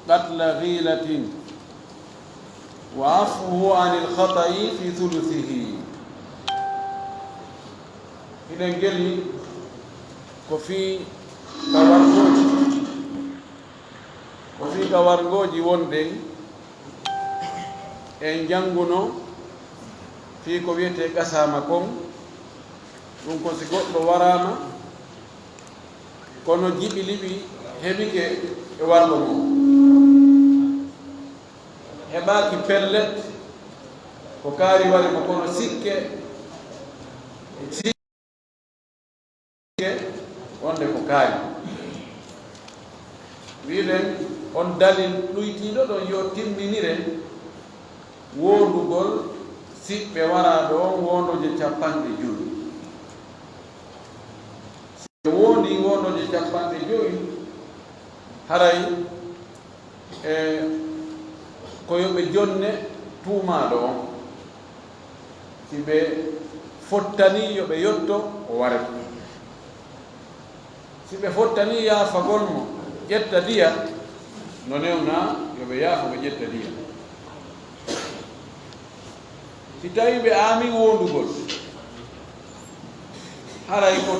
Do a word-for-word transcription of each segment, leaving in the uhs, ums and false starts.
قتل غيلة وعفوه عن الخطأ في ثلثه. Hiɗen ngeli ko fii ka warngooji, ko fii ka warngooji wonɗen en njannguno fii ko wiyetee qasaama kon. Ɗum ko si goɗɗo waraama, kono jiɓi liɓi heɓike e warɗo mum. Heɓaaki pellet, ko kaari wari mo, kono sikke, sikke wonde ko kaari. Wiɗen on dalil ɗuytiiɗo ɗon yo timminire woondugol siɓɓe waraaɗo on woondooje capanɗe jowi. Si ɓe woondi woondooje capanɗe jowi, haray e ko yo ɓe jonne tuumaaɗo on. Si ɓe fottanii, yo ɓe yotto, o warete. Si ɓe fottanii yaafagol mo, ƴetta diya, no newnaa, yo ɓe yaafo, ɓe ƴetta diya. Si tawii ɓe aamii woondugol, haray ko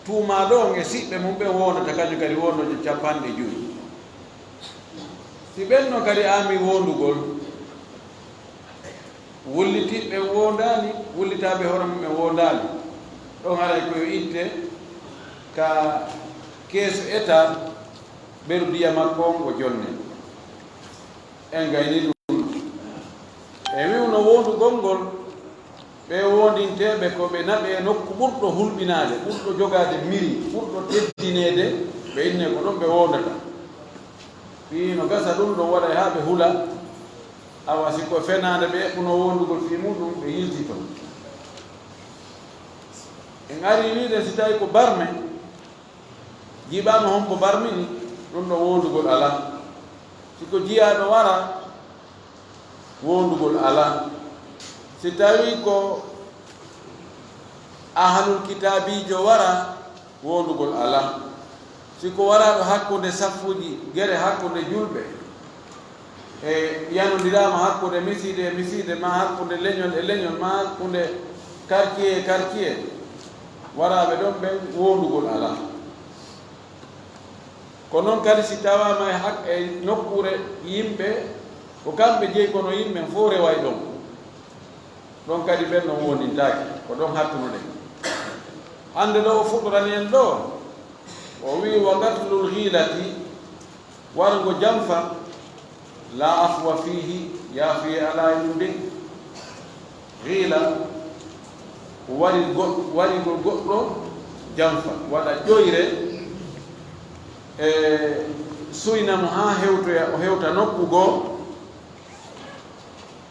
tuumaaɗo on e siɓɓe mum ɓen woondata, kañum kadi woondooje capanɗe jowi. Si ɓen non kadi aamii woondugol, wullitiiɓe woondaani, wullitaaɓe hoore mum ɓen woondaani, ɗon haray ko yo itte ka keesu Etat, ɓeru diya makko on o jonne. En gayni ɗum. E wi'uno woondugol ngol, ɓe woondinteeɓe ko ɓe naɓe nokku ɓurɗo hulɓinaade, ɓurɗo jogaade miri, ɓurɗo teddineede, ɓe inne ko ɗon ɓe woondata. Fii no gasa ɗum ɗon waɗa haa ɓe hula, awa si ko fenaande ɓe eɓɓuno woondugol fii muɗum, ɓe yiltii ton. En arii wiide si tawii ko barme, jiɓaama hon ko barmini, ɗum ɗon woondugol alaa. Si ko jiyaaɗo wara, woondugol alaa. Si tawii ko ahlul kitaabiijo wara, woondugol alaa. Si ko waraaɗo hakkunde saffuuji, gere hakkunde julɓe, e yanondiraama hakkunde misiide e misiide, maa hakkunde leñol e leñol, maa hakkunde quartier e quartier, waraaɓe ɗon ɓen woondugol alaa. Ko non kadi si tawaama e hak-, e nokkuure yimɓe, ko kamɓe jeyi kono yimɓe fof reway ɗon. Ɗon kadi ɓen ɗon woondintaake, ko ɗon hattunoɗen. Hannde ɗo o fuɗɗorani en ɗo, o wi'i, "Wa qatlul ghilati", wargo janfa, "la afwa fihi", yaafiyee alaa e ɗum de. Ghila, ko wari go-, warigol goɗɗo janfa, waɗa ƴoyre, e suyna mo haa hewtoya, o hewta nokku goo,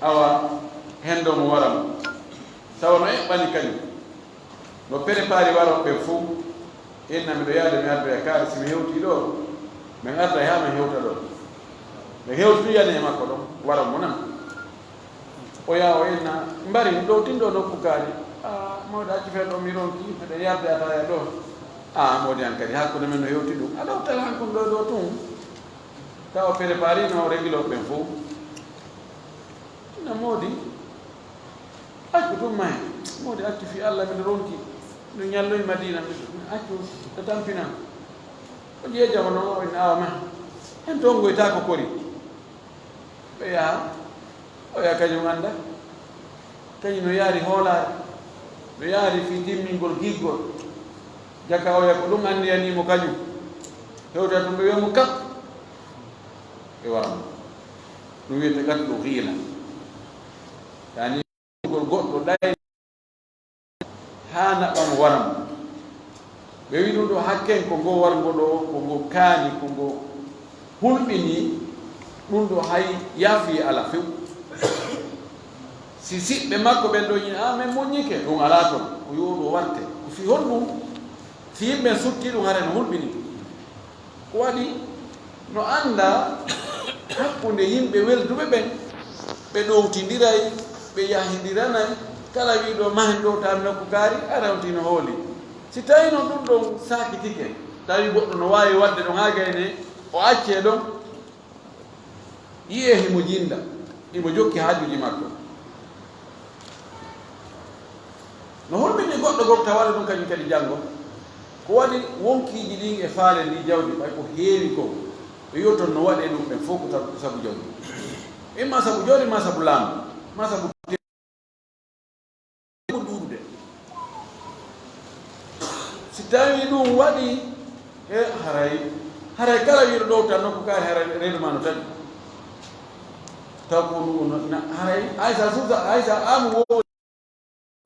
awa henndo mo wara mo. Tawa no eɓɓani kañum. No préparé warooɓe ɓen fof, inna miɗo yaade mi addoya kaari, si mi hewtii ɗo, min arday haa min hewta ɗo. Min hewti tun yani e makko ɗon, wara mo nan. O yaha o inna, mbari, ɗowtin ɗo nokku kaari. "A, mawɗo accu fen ɗo mi ronki, miɗo yarde ataaya ɗo." "A, mawɗo an kadi, hakkunde men no hewti ɗum. A ɗowtal hankun ɗo, ɗo tun." Tawa préparé no régilooɓe ɓen fof. Ina moodi, accu ɗum may. Moodi accu fii Alla, miɗo ronki. Miɗo ñalloyi Madiina, miɗo accu ɗo tampina. O jeeja hono o ina awa ma. Hen toon ngoyta ko kori. Ɓe yaha. O yaha kañum annda. Kañum no yaari hoolaare. No yaari fii timmingol giggol. Jaka oya ko ɗum anndiyanii mo kañum. Hewta ɗum ɓe wi'a mo kap. Ɓe wara mo. Ɗum wiyetee qatlu ghila. Yani, goɗɗo ɗay haa naɓa mo wara mo. Ɓe wi ɗum ɗo hakken ko ngo warngo ɗo, ko ngo kaani, ko ngo hulɓini, ɗum ɗo hay yaafi alaa few. Si siɓɓe makko ɓen ɗo ñin, "A, men muññike," ɗum alaa ton. Ko yo ɗum warte. Ko fii honɗum? Si yimɓe sutti ɗum, hara no hulɓini. Ko waɗi no annda hakkunde yimɓe welduɓe ɓen, ɓe ɗowtindiray, ɓe yahindiranay, kala wiiɗo mahen ɗowtaami nokku kaari, a rewti no hooli. Si tawii no ɗum ɗon saakitike, tawi goɗɗo no waawi waɗde ɗon haa gayne, O accee ɗon, yi'ee himo jinda, himo jokki haajuuji makko. No hulɓinii goɗɗo goo tawa waɗa ɗum kañum kadi janngo. Ko waɗi wonkiiji ɗin e faale ndii jawdi, ɓay ko heewi ko, ɓe wi'oton no waɗee ɗum ɓen fow ko sabu, sabu jawdi. Imma sabu jawdi, maa sabu laamu, maa sabu ɓuri ɗuuɗude. Si tawii ɗum waɗii, e haray, haray kala wi'uɗo ɗoo tan nokku kaari, haray reedu maa no taƴi. Taw ko ɗum no, na, haray, hay sa suusa, hay sa amu wo-,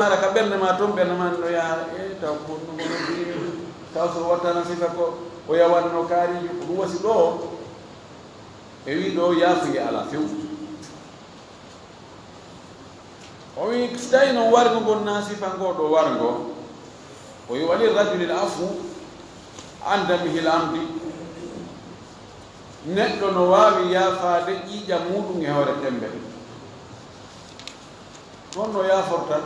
hara ka ɓernde maa ton, ɓernde maa no yaha, e taw ko ɗum no biri, taw so wattana sifa ko o yawanno kaariijo, ko ɗum wasi ɗoo. E wii ɗoo yaafuyee alaa few. O wii, si tawii non warngo ngon naa sifa ngoo ɗoo warngo, o wii, "Wali rajulil afu an damihil amdi." Neɗɗo no waawi yaafaade ƴiiƴam muuɗum e hoore tembe. Honno yaaforta?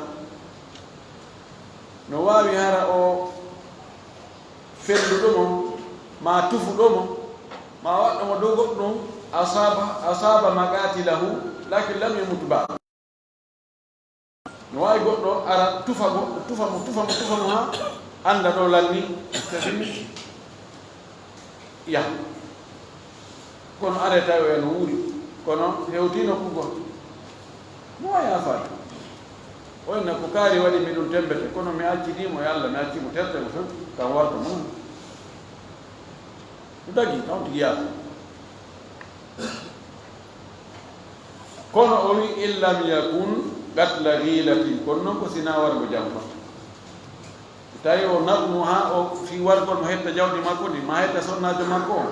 No waawi hara o felluɗo mo, maa tufuɗo mo, maa waɗɗo mo dow goɗɗum, asaba, asaba maqatilahu, lakin lam yamut ba'd. No waawi goɗɗo ara tufa goɗɗo, tufa mo, tufa mo, tufa mo haa annda ɗo lanni, kadi yaha. Kono arrêté o en wuuri, kono hewtii nokku goo. Mo waawi yaafaade. O inna ko kaari waɗi mi ɗum tembete, kono mi accidi mo e Allah, mi acci mo terte mo tan, kam warta mo. Ɗum dagi, kam tigi yaasa. Kono o wi, "In lam yakun qatla ghilatin", kono noon ko sinaa wargo jam fa. Tawi o naɓnu haa o fii wargol mo hetta jawdi makko ndi, maa hetta sonnaajo makko on,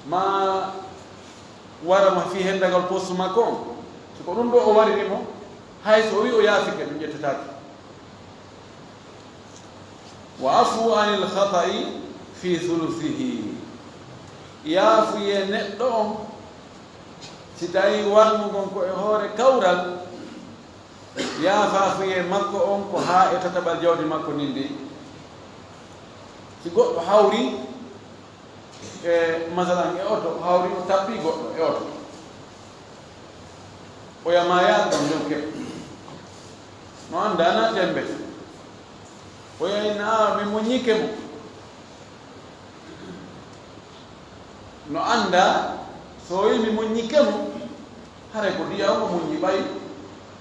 maa wara mo fii hendagol postu makko on. So ko ɗum ɗo o wariri mo, hay so o wi o yaafike, ɗum ƴettetaake. Wa afu anil khata'i fi thuluthihi. Yaafuyee neɗɗo on, si tawii warngo ngon ko e hoore kawral, yaafafuyee makko on ko haa e tataɓal jawdi makko ndin ndi. Si goɗɗo hawri, e, masalan, e oto, hawri o tappi goɗɗo e oto. Oya maa yaar ɗon, ɗon keɓ. No annda na tembe. Oya inna, "Aa, mi muññike mo." No annda, so o wi'i mi muññike mo, haray ko diya o muññi ɓay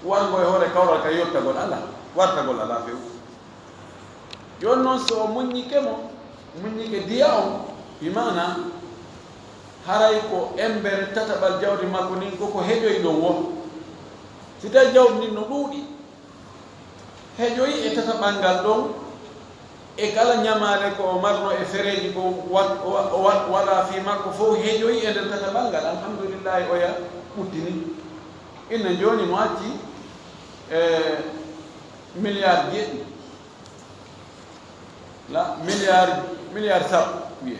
warngo e hoore kawral ka yottagol alaa, wartagol alaa few. Jooni noon, so o muññike mo, muññike diya on, bi maana, haray ko embere tataɓal jawdi makko ndin, ko ko heƴoyi ɗon woo. Si tawi jawdi ndin no ɗuuɗi, heƴoyi e tataɓal ngal ɗon, e kala ñamaale ko o marno e fereeji ko wa-, wa-, wa-, waɗa fii makko fof, heƴoyi e nder tataɓal ngal. Alhamdulillahi, oya ɓuttini. Inna jooni mo acci, e, milliard jeɗɗi. La, milliard, milliard sappo, wiye.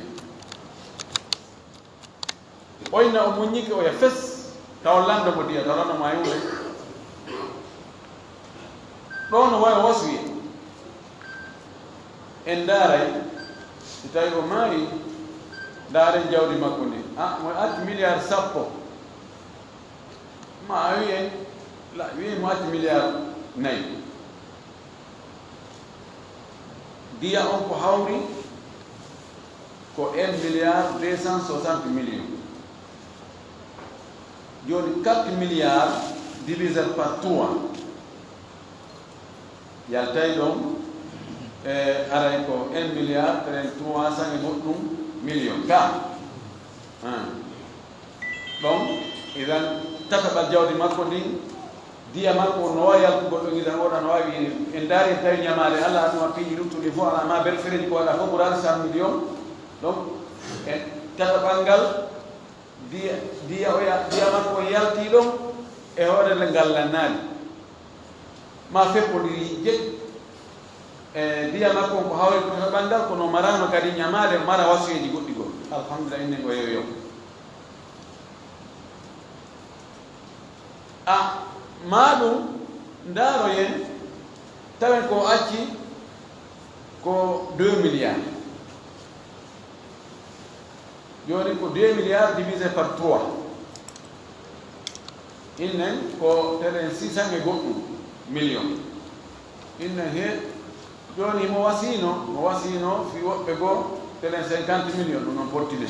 Oyna o muññike, oya fes, taw lanndo mo diya, taw lanndo mo ay wure. Ɗo no wayo wasuye. En ndaaray, si tawi o maari, ndaaren jawdi makko ndi. A, mo acci milliard sappo. Ma a wiye, la, wiye mo acci milliard nayi. Diya on ko hawri ko un milliard deux cent soixante millions. Jooni, quatre milliards divisé par trois yaltay ɗon, e aray ko un milliard trente-trois cent e goɗɗum million. Ka? Ɗon, idan, tataɓal jawdi makko ndin, diya makko on no waawi yaltugol ɗon, idan, oɗa no waawi, en ndaari, en tawi ñamaale Allah, aduna piiji luttuɗi fof, alaa ma berfereji ko waɗa fof, ɓuraani cent millions. Donc, e tataɓal ngal, diya, diya o ya-, diya makko on yaltii ɗon, e hoore nde ngal lannaali. Ma feppondiri jeɗɗi. E, diya makko on ko hawri ko tataɓal ngal, kono maraano kadi ñamaale, mara wasuyeeji goɗɗi goo. Alhamdulillah, innen o yeeyo. A, ma ɗum, ndaaroyen, tawen ko o acci ko deux milliards. Jooni ko deux milliards divisé par trois. Innen ko telen six cent e goɗɗum million. Innen he, jooni mo wasiino, mo wasiino fi woɓɓe goo telen cinquante million, ɗum noon pottinen.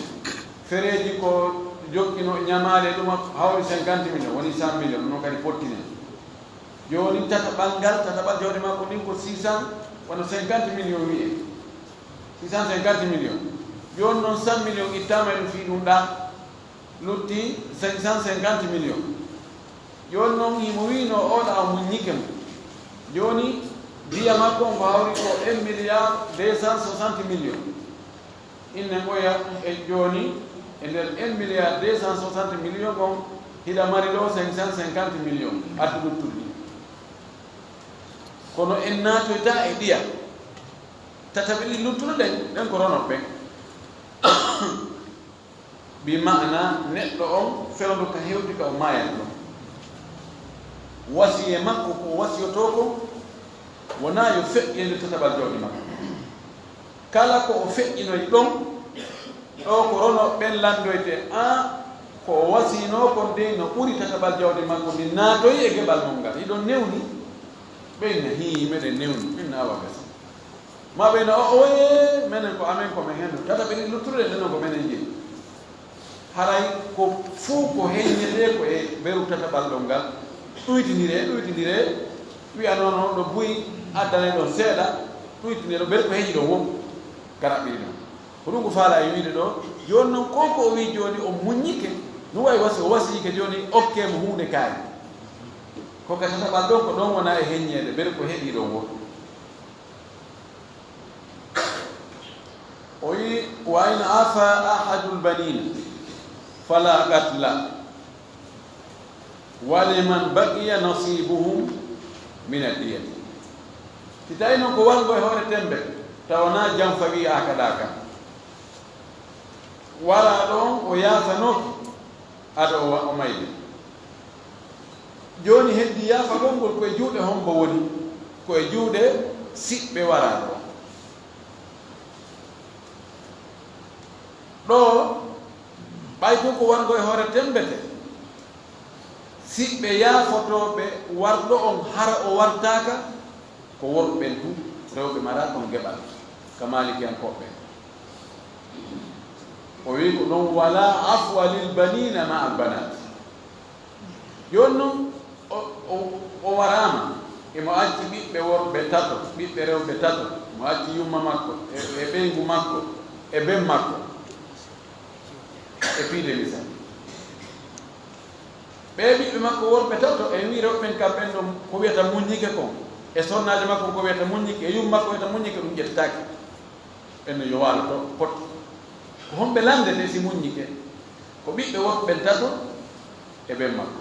Fereeji ko jokkino ñamaale ɗum hawri cinquante million, woni cent million, ɗum noon kadi pottinen. Jooni tataɓal ngal, tataɓal jawdi makko ndin ko six cent, wano cinquante million wiyee. Six cent cinquante million. Jooni noon cent million ittaama e ɗum fii ɗum ɗaa, lutti cinq cent cinquante million. Jooni noon himo wiinoo oo ɗaa o muññike mo. Jooni diya makko on ko hawri ko un milliard deux cent soixante million. Innen oya e jooni e nder un milliard deux cent soixante million on, hiɗa mari ɗoo cinq cent cinquante million addu luttuɗi. Kono en naatoytaa e ɗiya. Tataɓe ɗin luttuɗo ɗen, ɗen ko ronoɓe. Bi maana neɗɗo on fewndo ka hewti ka o maayata ɗon. Wasiyee makko ko o wasiyotoo kon, wonaa yo feƴƴe nder tataɓal jawdi makko. Kala ko o feƴƴinoy ɗon, ɗoo ko ronoɓe ɓen lanndoytee, an ko o wasiinoo kon dey no ɓuri tataɓal jawdi makko, min naatoyi e geɓal mon ngal. Hiɗon newni? Ɓe inna, hii, meɗen newni, min na awa gasa. Maa ɓe inna, o, oye, menen ko amen ko men hendu. Tataɓe ɗin luttuɗe ɗen non ko menen jeyi. Haray ko fuu ko heññetee ko e beru tataɓal ɗon ngal, ɗuytindiree, ɗuytindiree, wi'a non on ɗo buy, addanee ɗon seeɗa, ɗuytinee ɗon, beru ko heƴi ɗon woo, ka raɓɓiɗi ɗon. Ko ɗum ko faalaa e wiide ɗoo, jooni non ko ko o wi'i jooni o muññike, no wa'i wasi, o wasiyike jooni okkee mo huunde kaari. Ko ka tataɓal ɗon ko ɗon wonaa e heññeede, beru ko heɗii ɗon woo. O wi'i, "Wa in afa ahadul banina fala qatla, wa liman baqiya nasibuhum min ad-diyati." Si tawi non ko warngo e hoore tembe, tawa na janfa wi'aaka ɗaaka. Waraaɗo on o yaafanooki, ado o wa-, o mayde. Jooni heddii yaafagol ngol ko e juuɗe hombo woni? Ko e juuɗe siɓɓe waraaɗo on. Ɗoo, ɓay tun ko warngo e hoore tembete, siɓɓe yaafotooɓe warɗo on hara o wartaaka, ko worɓe ɓen tun, rewɓe maraa kon geɓal, ka Maalikiyankooɓe ɓen. O wi'i ko ɗon, "Wala afwa lil banina ma al banat." Jooni non, o, o, o waraama, emo acci ɓiɓɓe worɓe tato, ɓiɓɓe rewɓe tato, mo acci yumma makko, e, e ɓeyngu makko, e ben makko, e piide misal. Ɓee ɓiɓɓe makko worɓe tato, en wi'i rewɓe ɓen kamɓe ɓen ɗon ko wi'ata muññike kon, e sonnaajo makko ko wi'ata muññike, e yumma makko wi'ata muññike, ɗum ƴettetaake. Ɓen no yo waalo to, pot. Ko homɓe lanndete si muññike? Ko ɓiɓɓe worɓe ɓen tato e ben makko.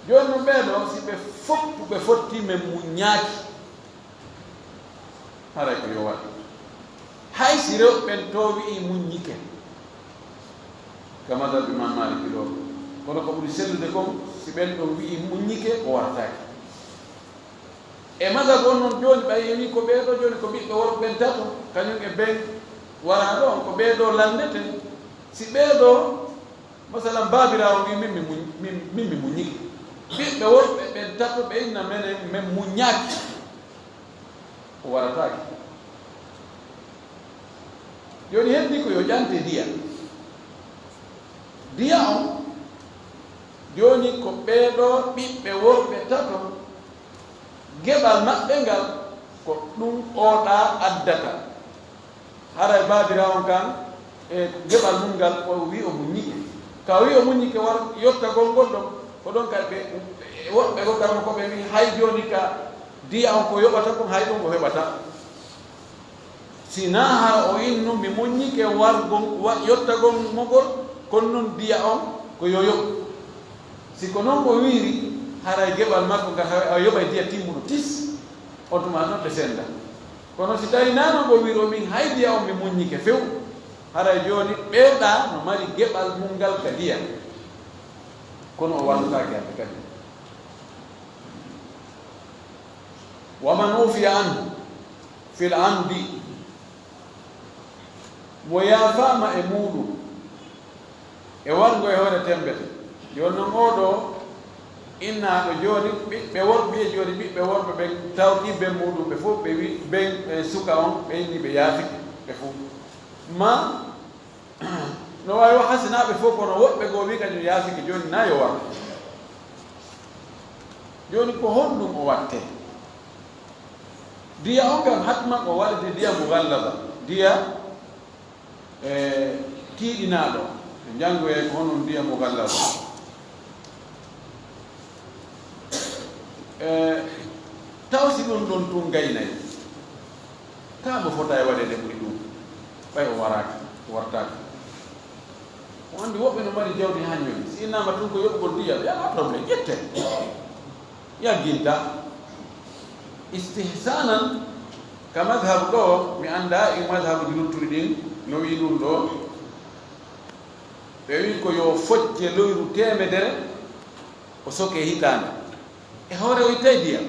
Jooni non ɓee ɗoo, si ɓe foppu ɓe fotti men muññaaki, haray ko yo waɗ. Hay si rewɓe ɓen to wi'i muññike, ka madhab Imam Maliki ɗoo, kono ko ɓuri sellude kon, si ɓen ɗon wi'i muññike, o wartaaki. E madhab on non jooni, ɓay en wi'i ko ɓee ɗoo jooni ko ɓiɓɓe worɓe ɓen tato, kañum e ben waraaɗo on, ko ɓee ɗoo lanndeten. Si ɓee ɗoo, masalan, baabiraawo wi'i, "Min mi muñ-, min, min mi muññike." Ɓiɓɓe worɓe ɓen tato ɓe inna, "Menen, men muññaaki." O warataake. Jooni heddii ko yo ƴante diya. Diya on, jooni ko ɓee ɗoo ɓiɓɓe worɓe tato, geɓal maɓɓe ngal, ko ɗum oo ɗaa addata. Haray baabiraawo on kan, e geɓal mum ngal, o wi'i o muññike. Ka o wi'i o muññike, war yottagol ngol ɗon, ko ɗon kadi ɓe, ɓe, woɓɓe goo karamokooɓe wi'i, hay jooni ka diya on ko yoɓata kon, hay ɗum o heɓataa. Si naa hara o innu mi muññike wargol, wa-, yottagol mo ngol, kono non diya on ko yo yoɓ. Si ko non o wi'iri, haray geɓal makko ngal, haray o yoɓay diya timmuɗo tis, on tuma non ɓe senda. Kono si tawi naa non o wi'iri o min hay diya on mi muññike few, haray jooni ɓee ɗaa no mari geɓal mum ngal ka diya. Kono o wallataake hande kadi. Wa man ufiya anhu fil amdi. Mo yaafaama e muuɗum, e warngo e hoore temmbete. Jooni noon, oo ɗoo innaaɗo jooni, ɓiɓɓe worɓe, wiye jooni ɓiɓɓe worɓe ɓen tawti ben muuɗum ɓe fof, ɓe wi ben, e suka on, ɓe inni ɓe yaafike ɓe fof. Ma, no waawi wa hasinaaɓe fof, kono woɓɓe goo wi kañum yaafike, jooni na yo war. Jooni ko honɗum o watte? Diya on kam hatman o waɗde diya mugallaba, diya, e, tiiɗinaaɗo. Ɓe njanngoyay ko honɗum diya mugallaba. E, taw si ɗum ɗon tun gaynay, ka mo fota e waɗeede ɓuri ɗum, ɓay o waraaka, o wartaaka. O anndi woɓɓe no mari jawdi haa ñowi. Si innaama tun ko yoɓugol diya, ɓe alaa problème, ƴette. Yagginta. Istihsanan ka madhab ɗo, mi anndaa e madhabuji luttuɗi ɗin no wi'i ɗum ɗo. Ɓe wi'i ko yo focce loyru teemedere o soke hitaande. E hoore o ittay diya.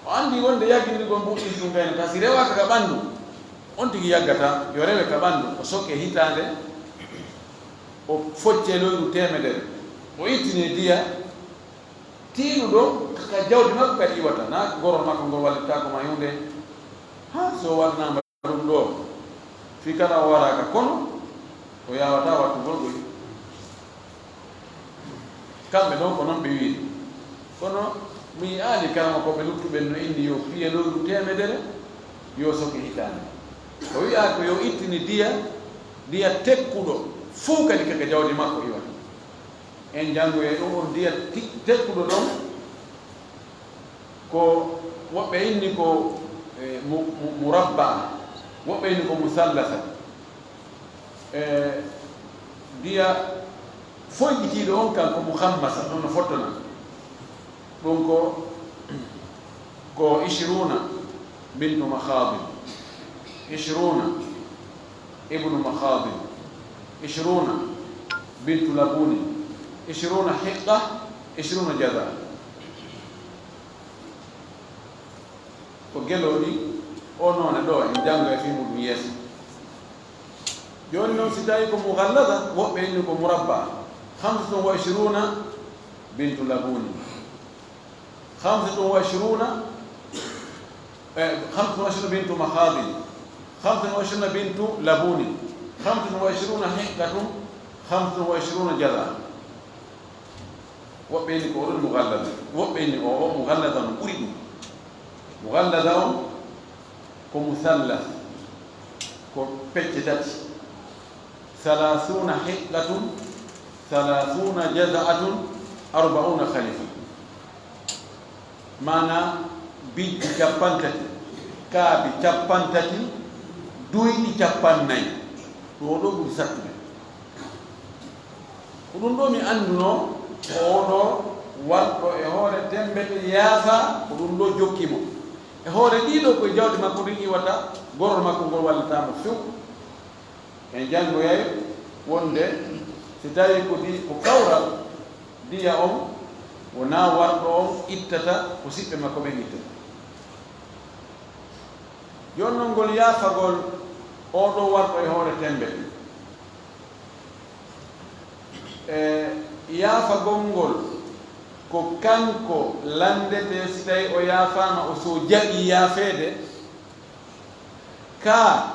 O anndi wonde yaggindirgol mbuuɗin tun gayna, ka si rewaaka ka ɓanndu, on tigi yaggata, yo rewe ka ɓanndu, o soke hitaande, o focce loyru teemedere, o ittine diya, tiiɗuɗo ka jawdi makko kadi iwata, na gorol makko ngol wallitaako ma huunde, haa so waɗanaama ɗum ɗo, fii kala o waraaka, kono o yaawataa wattugol ɗum. Kamɓe ɗon ko non ɓe wi'i. Kono mi yi'aali karamokooɓe luttuɓe no inni yo piye loyru teemedere, yo soke hitaande. O wi'a ko yo ittini diya, diya tekkuɗo, fof kadi kaka jawdi makko iwata. En janngoyay ɗum, on diya ti-, tekkuɗo ɗon, ko woɓɓe inni ko, e, mu-, mu-, murabba, woɓɓe inni ko musallasa. E, diya foyɓitiiɗo on kan ko muhammasa, ɗum no fottana. Ɗum ko, ko ishruna bintu makhadin, ishruna ibnu makhadin, ishruna bintu labuni, ishruna hiqqa, ishruna jaza. Ko gelooɗi o noone ɗo, en janngo e fii muɗum yeeso. Jooni noon, si tawi ko mughallaza, woɓɓe inni ko murabba. Khamsatun wa ishruna bintu labuni. Khamsatun wa ishruna, eh, khamsatun wa ishruna bintu makhadin. Khamsatun wa ishruna bintu labuni. Khamsatun wa ishruna hiqqatun. Khamsatun wa ishruna jaza. Woɓɓe inni ko oɗon mughallaza. Woɓɓe inni o, o mughallaza on ɓuri ɗum. Mughallaza on ko musallas, ko pecce tati. Thalathuna hiqqatun, thalathuna jaza'atun, arba'una khalifa. Maanaa, bijji cappanɗe tati, kaabi cappanɗe tati, duyɗi cappanɗe nayi. Ɗum ɗo ɓuri sattude. Ko ɗum ɗo mi anndunoo, ko oo ɗo warɗo e hoore temmbete yaafa, ko ɗum ɗo jokki mo. E hoore ɗii ɗo koye jawdi makko ɗin iwata, gorol makko ngol wallata mo few. En janngoyay wonde si tawii ko di-, ko kawral, diya on wonaa warɗo on ittata, ko siɓɓe makko ɓen ittata. Jooni non ngol yaafagol oo ɗoo warɗo e hoore tembe, e yaafagol ngol ko kanko lanndetee si tawii o yaafaama, o so jaɓii yaafeede, kaa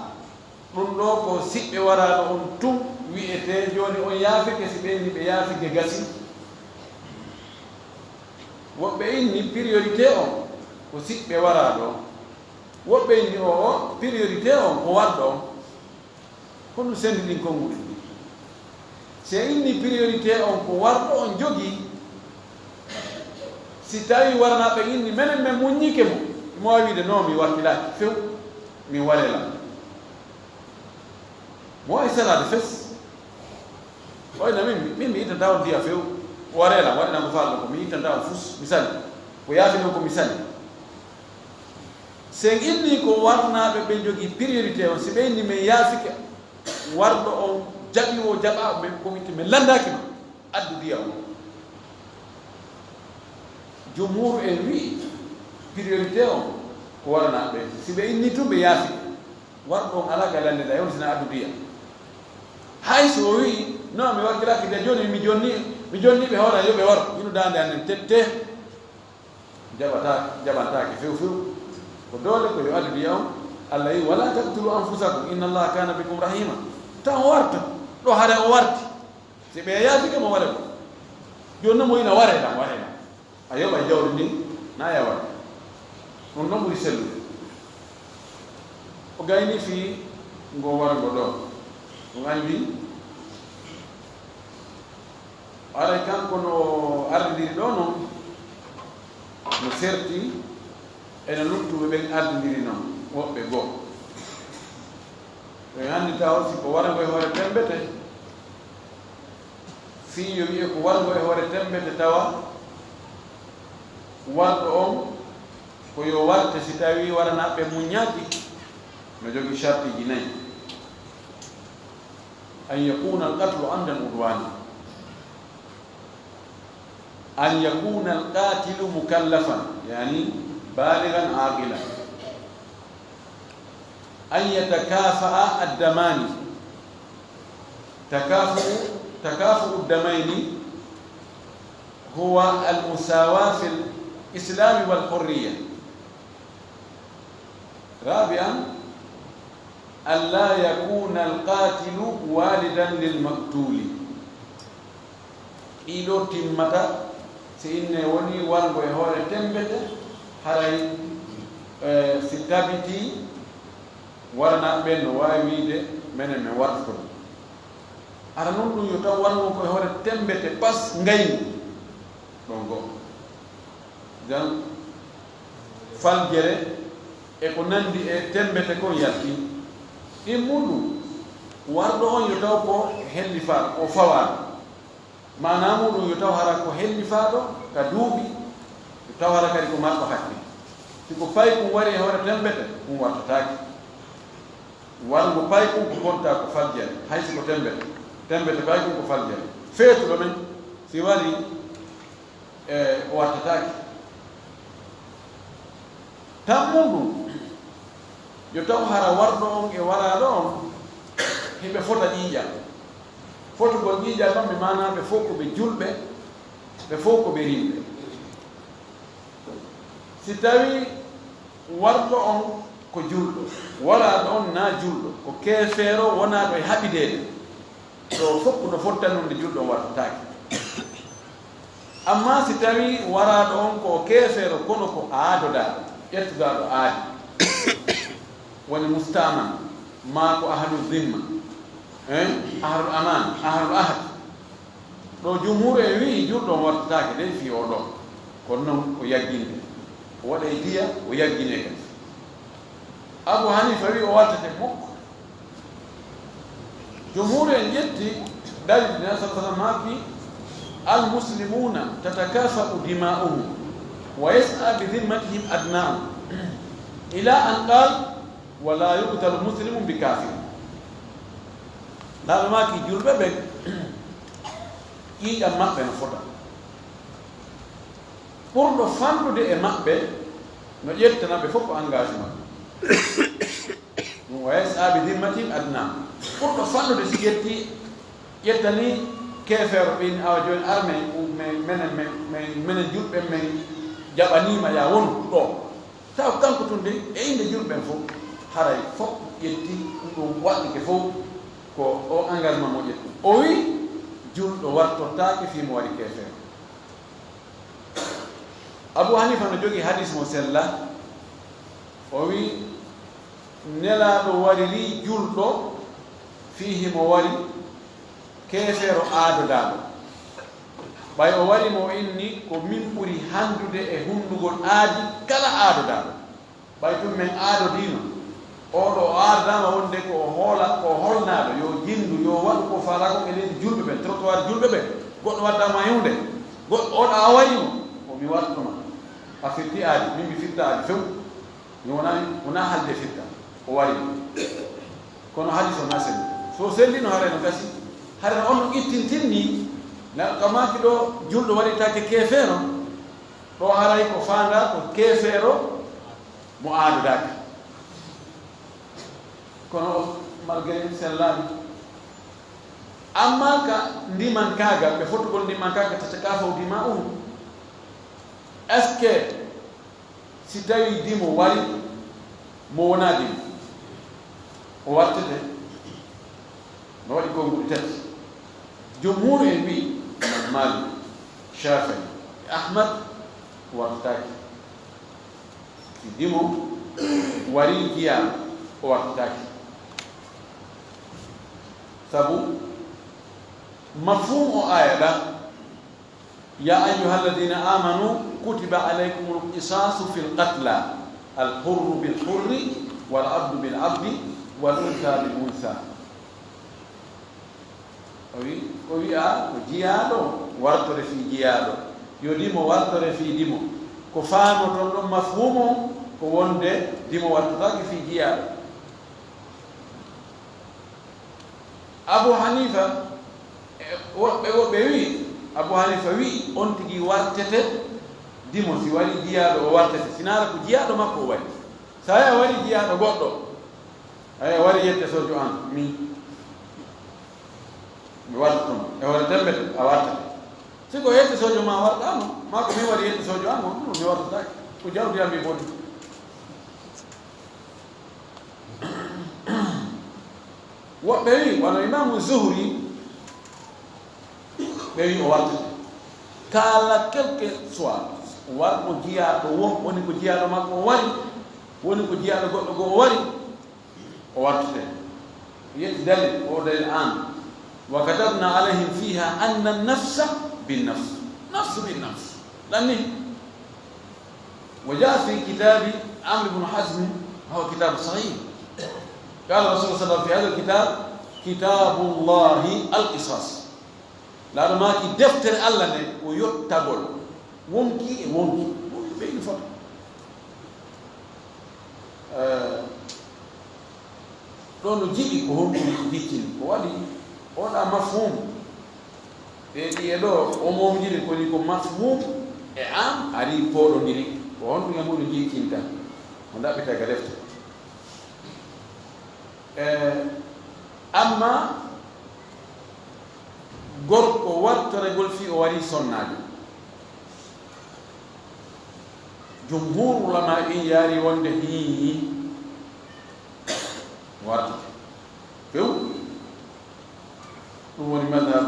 ɗum ɗoo ko siɓɓe waraaɗo on tun wi'etee, jooni on yaafike, si ɓe inni ɓe yaafike gasi. Woɓɓe inni priorité on ko siɓɓe waraaɗo on. Woɓɓe inni o, o priorité on ko warɗo on. Honɗum senndi ɗin konguɗi? Si en inni priorité on ko warɗo on jogii, si tawii waranaaɓe inni menen men muññike mo, mo waawi wiide non, mi wakkilaaki few, mi warela. Mo waawi salaade fes. Wayno min, min mi ittanta on diya few, warela, waɗinan ko faalɗon ko, mi ittanta on fus, mi sali. Ko yaafi non ko mi sali. Si en inni ko warnaaɓe ɓe jogii priorité on, si ɓe inni men yaafike, warɗo on jaɓi o jaɓa, men ko itti men lanndaaki ma, addu diya on. Jumhur en wi'i priorité on ko waranaaɓe, si ɓe inni tun ɓe yaafike. Warɗo on alaa ka lannde ɗa, e on sina addu ndiyam. Hay so o wi'i, "Non, mi wartiraaki de, jooni mi jonni, mi jonni ɓe hoore, yo ɓe waro." Hino daande an nden tette. Jaɓata, jaɓantaake few few. Ko doole ko yo addu ndiyam on. Allah wi'i, "Wala taqtulu anfusakum, inna Allaha kana bikum rahima." Taw o warta, ɗo hare o warti. Si ɓe yaafike mo ware ko. Jooni non mo ina ware ɗam, ware ɗam. A yoɓa jawdi ndin, na yawa. Ɗum ɗon ɓuri sellude. O gayni fii ngo warngo ɗo. Ɗum anndi, aray kanko no ardindiri ɗo non, no serti e no luttuɓe ɓen ardindiri non, woɓɓe goo. Ɓe anndi taw si ko warngo e hoore temmbete, fii yo wi'e ko warngo e hoore temmbete tawa warɗo on ko yo warte si tawii waranaaɓe muññaaki, no jogii shartiiji nayi. An yakuna al-qatlu amdan udwana. An yakuna al-qatilu mukallafan, yani balighan aqilan. An yatakafa'a ad-damani. Takafu'u, takafu'u ad-damayni huwa al-musawa fi al-islam wal hurriya. Rabi'an, an la yakuna al-qatilu walidan lil maqtuli. Ɗii ɗoo timmata si inne woni warngo e hoore temmbete, haray, eh, si tabitii waranaaɓe ɓen no waawi wi'ude, "Menen men wartoto." Hara non ɗum yo taw warngo ko e hoore temmbete pas ngayni. Ɗon goo. Jan faljere e ko nanndi e temmbete kon yalti. Ɗimmuɗum, warɗo on yo taw ko hellifaaɗo, o fawaaɗo. Maanaa muuɗum yo taw hara ko hellifaaɗo ka duuɓi, yo taw hara kadi ko marɗo hakke. Si ko paykun wari e hoore temmbete, ɗum wartataake. Warngo paykun ko kontaa ko faljere, hay si ko temmbete. Temmbete paykun ko faljere. Feetuɗo men, si wari, e, o wartataake. Tammundu, yo taw hara warɗo on e waraaɗo on, hiɓe fota ƴiiƴam. Fotugol ƴiiƴam non, mi maanaa ɓe fow ko ɓe julɓe, ɓe fow ko ɓe rimɓe. Si tawii warɗo on ko julɗo, waraaɗo on naa julɗo, ko keefeero wonaaɗo e haɓideede, ɗo fow no fottanunde julɗo on wartataake. Ammaa si tawii waraaɗo on ko keefeero, kono ko aadodaaɗo, ƴettudaaɗo aadi, woni mustaaman, maa ko ahlu zimma, hein, ahlul amaan, ahlul ahd, ɗo jumhuur en wi'i julɗo on wartataake dey fii oo ɗoo, kono non o yagginte, o waɗay diya, o yagginee kadi. Abu Hanifa wi'i o wartete mukko. Jumhuur en ƴetti dalil, Nabi sallallahu alaihi wasallam maaki, "Al muslimuna tatakafa'u dima'uhum wa yas'a bi dhimmatihim adnahum." Ila an qal, "Wa la yuqtalu muslimun bi kafir." Naaɓe maaki julɓe ɓen, ƴiiƴam maɓɓe no fota. Ɓurɗo fanɗude e maɓɓe no ƴettana ɓe fof ko engagement. Ɗum o yas'a bi dhimmatihim adna. Ɓurɗo fanɗude si ƴetti, ƴettani keefeero ɓin, awa jooni ar men, men, menen, men, men, menen julɓe men jaɓaniima ya wonu ɗo. Taw kanko tun de, e innde julɓe ɓen fof, haray fof ƴetti ɗum, ɗum waɗɗike fof ko o engagement mo ƴetti. O wi, julɗo wartortaake fii mo waɗi keefeero. Abu Hanifa no jogii hadis mo sella. O wi, Nelaaɗo wariri julɗo fii himo wari keefeero aadodaaɗo. Ɓay o wari mo inni ko min ɓuri handude e hundugol aadi kala aadodaaɗo. Ɓay tun men aadodiino, oo ɗoo o aadodaama wonde ko o hoola, ko o holnaaɗo, yo jinndu, yo waɗu ko faalaa kon e leydi julɓe ɓen, trottoir julɓe ɓen. Goɗɗo waɗdaama e huunde, goɗɗo oo ɗoo a warii mo, ko mi wartuno. A firti aadi, min mi firta aadi few. Mi wonaa, wonaa haalde firta, o warii mo. Kono hadis o naa selli. So sellino, haray no gasi. Haray no on no ittintinni, na kamaaki ɗoo julɗo waɗitaake keefeero, ɗoo haray ko faandaa ko keefeero mo aadodaaka. Kono o malgré sellaani. Amma ka ndiman kaaga, ɓe fotugol ndiman kaaga, tatakafaw dima'uhum. Est-ce que si tawi dimo wari mo wonaa dimo, o wartete? No waɗi konguɗi tati. Jumhur en wi, Imam Malik, Shafi'i, Ahmad, wartataake. Si dimo wari jiyaaɗo, o wartataake. Sabu mafhum o aya ɗa, "Ya ayyuhalladhina amanu kutiba alaykumul qisasu fil qatla, al hurru bil hurri, wal abdu bil abdi, wal untha bil untha." O wi, ko wi'a ko jiyaaɗo wartore fii jiyaaɗo, yo dimo wartore fii dimo. Ko faamo ton ɗon mafhumu ko wonde dimo wartotaake fii jiyaaɗo. Abu Hanifa, e, woɓɓe, woɓɓe wi, Abu Hanifa wi, on tigi wartete dimo si wari jiyaaɗo, o wartete. Sinaara ko jiyaaɗo makko o wari. Sa a wari jiyaaɗo goɗɗo, a wari yette sojo an, mi, mi warta ton. E hoore tembete, a wartete. Si ko yette sojo ma warɗaano, ma ko mi wari yette sojo an, on ɗum mi wartataake. Ko jawdi am mi boni. Woɓɓe wi, wano Imaamu Zuhri, ɓe wi o wartete. Kala quelque soit, warɗo jiyaaɗo wo, woni ko jiyaaɗo makko o wari, woni ko jiyaaɗo goɗɗo goo o wari, o wartete. Yetti dalil, o dalil an. "Wa katabna alayhim fiha anna nafsa bin nafs." Nafsu bin nafs. Ɗan ni. Wa jaa fi kitabi Amr ibn Hazm, wa huwa kitabu sahih. Qala Rasul sallallahu alayhi wa sallam fi hadha al-kitab, "Kitabullahi al-qisas." Laaɗo maaki deftere Allah nde ko yottagol. Wonki e wonki. Wonki ɓeydi foto. Eh, ɗo no jiɗi ko honɗum jiccini. Ko waɗi oɗa mafhum. Ɓe ɗiye ɗo, o momjiri koni ko mafhum e am, ari poɗondiri. Ko honɗum e muɗum jiccinta. Mo ndaɓɓita ga defte. Eh, amma gorko wartoregol fii o wari sonnaajo. Jumhur ulama in yaari wonde hii wartete. Few. Ɗum woni madhab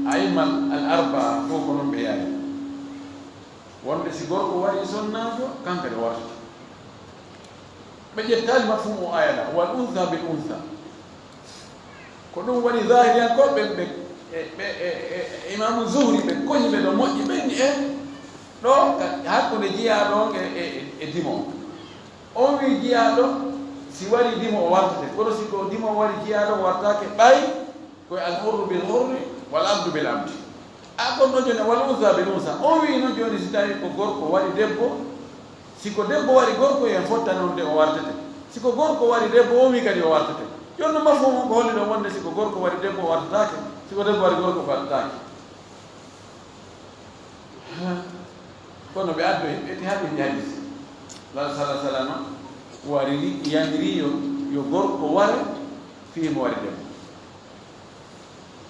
a'imma al arba'a fof ko non ɓe yaari. Wonde si gorko wari sonnaajo, kankadi o wartete. Ɓe ƴettaali mafhumu aya ɗa, "Wal untha bil untha." Ko ɗum waɗi zahiriyankooɓe ɓe, e, ɓe, e, e, e Imaamu Zuhri ɓe koñi ɓe ɗo moƴƴi ɓen e ɗo ka hakkunde jiyaaɗo on e, e, e, e dimo on. On wi jiyaaɗo si wari dimo o wartete, kono si ko dimo wari jiyaaɗo o wartaake ɓay ko e al hurru bil hurri wal abdu bil abdi. A kon ɗo jooni wal unsa bil unsa. On wi noon jooni si tawi ko gorko wari debbo, si ko debbo wari gorko en fotta noon de o wartete. Si ko gorko wari debbo on wi kadi o wartete. Jooni no mafhumu ko holli ɗon wonde si ko gorko wari debbo o wartataake, si ko debbo wari gorko o wartataake. Kono ɓe addoyi, ɓe ti haɗi ndi hadis. Laal sala salama wariri, yamiri yo, yo gorko ware fii mo wari debbo.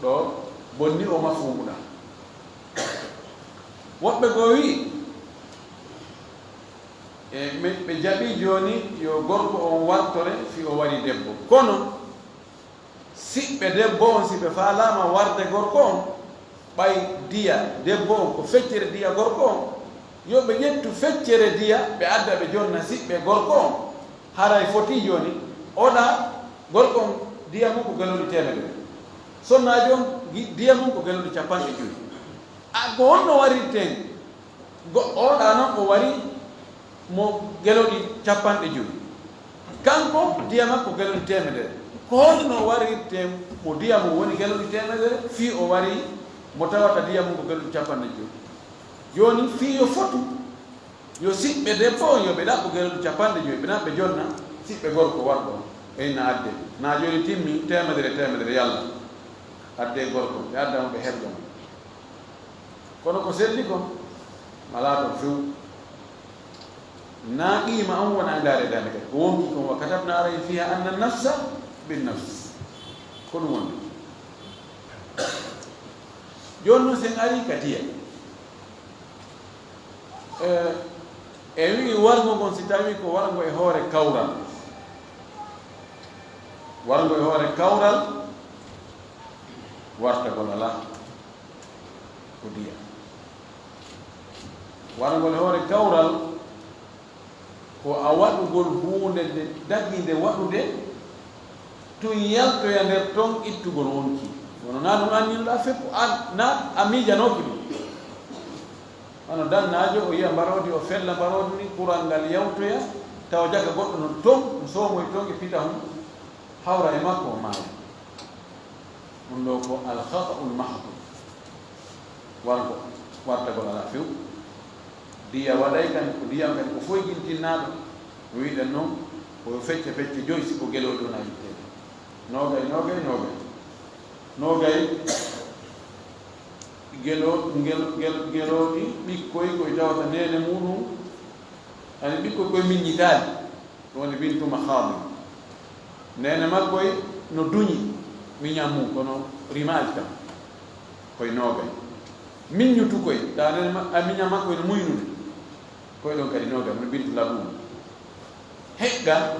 Ɗo bonni o mafhumuɗa. Woɓɓe goo wi, e, ɓe, ɓe jaɓi jooni yo gorko on wartore fii o wari debbo. Kono siɓɓe debbo on, si ɓe faalaama warde gorko on, ɓay diya debbo on ko feccere diya gorko on, yo ɓe ƴettu feccere diya, ɓe adda ɓe jonna siɓɓe gorko on. Haray foti jooni, oɗa gorko on diya mum ko gelooɗi teemedere. Sonnaajo on gi-, diya mum ko gelooɗi capanɗe jowi. A, ko honno warirten? Go-, oɗa non o wari mo gelooɗi capanɗe jowi. Kanko diya makko gelooɗi teemedere. Ko honno warirten mo diya mum woni gelooɗi teemedere fii o wari mo tawata diya mum ko gelooɗi capanɗe jowi? Jooni fii yo fotu, yo siɓɓe debbo on yo ɓe ɗaɓɓu gelooɗi capanɗe jowi, ɓe naɓɓe jonna siɓɓe gorko warɗo on. Ɓe inna adde. Na jooni timmi teemedere, teemedere yalla. Adde gorko, ɓe adda mo ɓe herƴa mo. Kono ko selli kon, alaa toon few. Na qiima on wona andaare daande kadi ko wonki kon. Wa katabna alayhim fiha anna nafsa bin nafs. Ko ɗum woni. Jooni noon sen ari ka diya. E, e wi'i warngo ngon, si tawi ko warngo e hoore kawral, warngo e hoore kawral, wartagol alaa, ko diya. Warngo e hoore kawral, ko a waɗugol huunde nde dagiinde waɗude, tun yaltoya nder ton ittugol wonki. Kono na ɗum anninoɗaa feppu, an, na a miijanooki ɗum. Wano dannaajo, o yiya mbaroodi, o fella mbaroodi ndin, kural ngal yawtoya, tawa jaka goɗɗo non ton, soomoy ton e pita hum, hawra e makko, o maaya. Ɗum ɗoo ko al khata'ul mahdh. Wargo, wartagol alaa few. Diya waɗay kan, ko ndiyam kadi ko foygintinnaaɗo. No wi'ɗen non, ko fecce fecce joy, si ko gelooɗi wona yitteede. Noogay, noogay, noogay. Noogay, gelo-, gel-, gel-, gelooɗi, ɓikkoy koy tawata neene muuɗum, ani ɓikkoy koy miññitaali. Ɗum woni bintu makhadin. Neene makko e no duñi miñan mum, kono rimaali kam. Koye noogay. Miññutu koye, tawa neene ma-, a miñan makko ene muynude. Koye ɗon kadi noogay, woni bintu labun. Heƴga,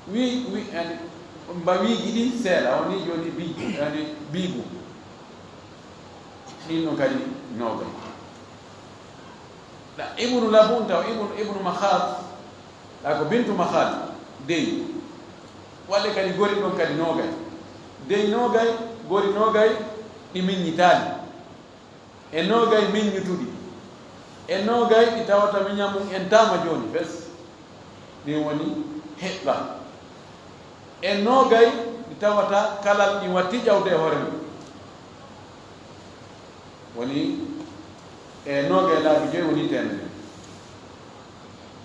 wi-, wi-, ani, mbawiiji ɗi seeɗa, woni jooni bi-, ani, biigu. Ɗin ɗon kadi noogay. Ɗa Ibnu Labun taw Ibnu, Ibnu Makhad, ɗa ko bintu Makhad, dey. Waɗde kadi gori ɗon kadi noogay. Dey noogay, gori noogay, ɗi miññitaali. E noogay miññutuɗi. E noogay ɗi tawata miñan mum en taama jooni fes. Ɗin woni heɓɓa. E noogay ɗi tawata kalal ɗin watti ƴawde e hoore mum. Woni e noogay laabi joyi woni teemedere.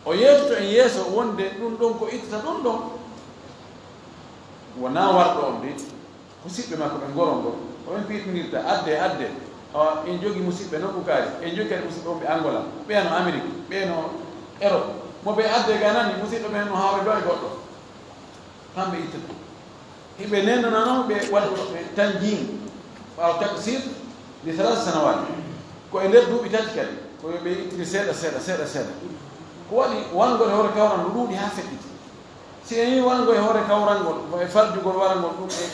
O yeetoto en yeeso wonde ɗum ɗon ko ittata ɗum ɗon. Wonaa warɗo on de. Musiɓɓe makko ɓe ngoro ngoro. Ko ɓen piitinirta, adde, adde. Awa, en jogi musiɓɓe nokku kaari. En jogi kadi musiɓɓe wonɓe Angola. Ɓee no Amérique, ɓee no Europe. Mo ɓe adde ga nani, musiɓɓe ɓen no hawre ɗo e goɗɗo. Kamɓe ittata. Hiɓe nennana noon ɓe waɗa ɓe tanjin. Ɓaawo taksir, li thalath sanawat. Ko e nder duuɓi tati kadi. Ko yo ɓe ittiri seeɗa, seeɗa, seeɗa, seeɗa. Ko waɗi wangol e hoore kawral no ɗuuɗi haa feƴƴiti. Si en yii warngo e hoore kawrangol, ko e farjugol warangol ɗum e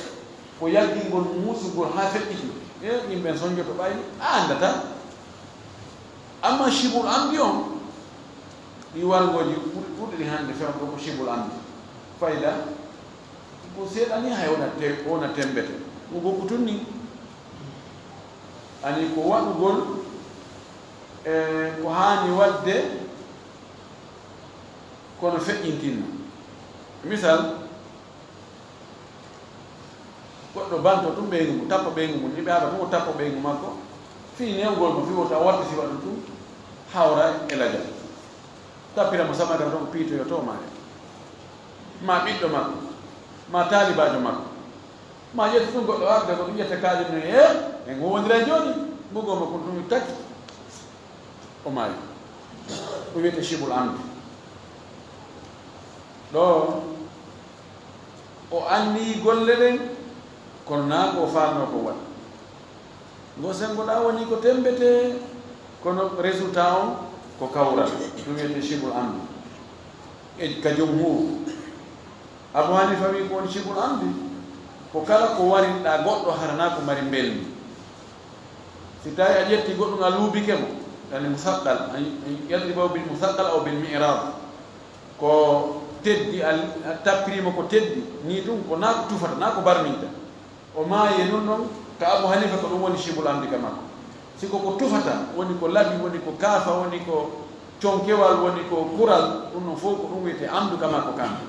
ko yaggingol muusugol haa feƴƴiti, e yimɓe en sonjoto ɓay a anndataa. Amma cibul amdi on, ɗi warngooji ɓur-, ɓurɗi ɗi hannde fewndo ko cibul amdi. Fayda, ko seeɗa ni hay wona te-, wona temmbete. Ko gokku tun ni. Ani ko waɗugol, e, ko haani waɗde, kono feƴƴintinno. Misal, goɗɗo banto tun ɓeyngu mum, tappa ɓeyngu mum, ni ɓe haɓa tun o tappa ɓeyngu makko, fii newgol mo, fii wota wattisi waɗu tun, hawra e lajal. Tappira mo samagara ton, piitoyo to maaya. Ma ɓiɗɗo makko, ma taalibaajo makko, ma ƴetta tun goɗɗo arde ko ɗum ƴetta kaalis no, e, en wowondira e jooni, mbugo mo kun tun taki. O maayi. Ɗum wiyetee cibul amdi. Ɗo o anniyi golle ɗen, kono naa ko o faalnoo ko waɗa. Ngo senngo ɗaa woni ko temmbetee, kono résultat on ko kawral. Ɗum wiyetee cibul amdi. E ka jumhur. Abu Hanifa wi ko woni cibul amdi, ko kala ko warinɗaa goɗɗo hara naa ko mari mbelndi. Si tawi a ƴetti goɗɗum a luubike mo, yani musaqqal, an, an yadribahu bil musaqqal aw bil mi'rad. Ko teddi, a, a tappirimo ko teddi, ni ɗum ko naa ko tufata, naa ko barminta. O maayi e nun non, ka Abu Hanifa ko ɗum woni cibul amdi ka makko. Si ko ko tufata, woni ko labi, woni ko kaafa, woni ko conkewal, woni ko kural, ɗum non fof ko ɗum wiyetee amdu ka makko kanko.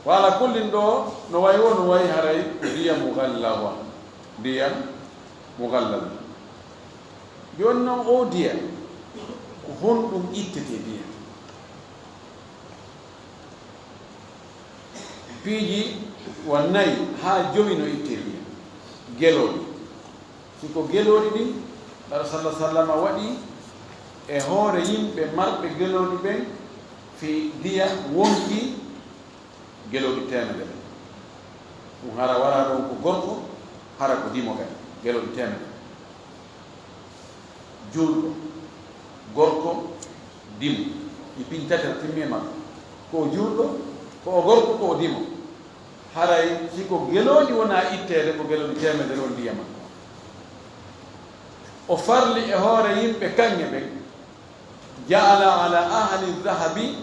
Wa ala kullin ɗo, no wayi wo, no wayi haray ko ndiyam mughallaza. Ndiyam mughallaza. Jooni non oo ndiyam, ko honɗum ittetee ndiyam? Piiji wa nayi haa jowi no ittee ndiyam. Gelooɗi. Si ko gelooɗi ɗin, Nulaaɗo sallallaahu alayhi wa sallam waɗi E hoore yimɓe marɓe gelooɗi ɓen, fii diya wonkii gelooɗi teemedere. Ɗum hara wara ɗon ko gorko, hara ko dimo kadi, gelooɗi teemedere. Juulɗo, gorko, dimo. Ɗi piiji tati no timmi e makko. Ko o juulɗo, ko o gorko, ko o dimo. Haray si ko gelooɗi wonaa itteede, ko gelooɗi teemedere woni diya makko. O farli e hoore yimɓe kaŋŋe ɓen, ja'ala ala ahli dhahabi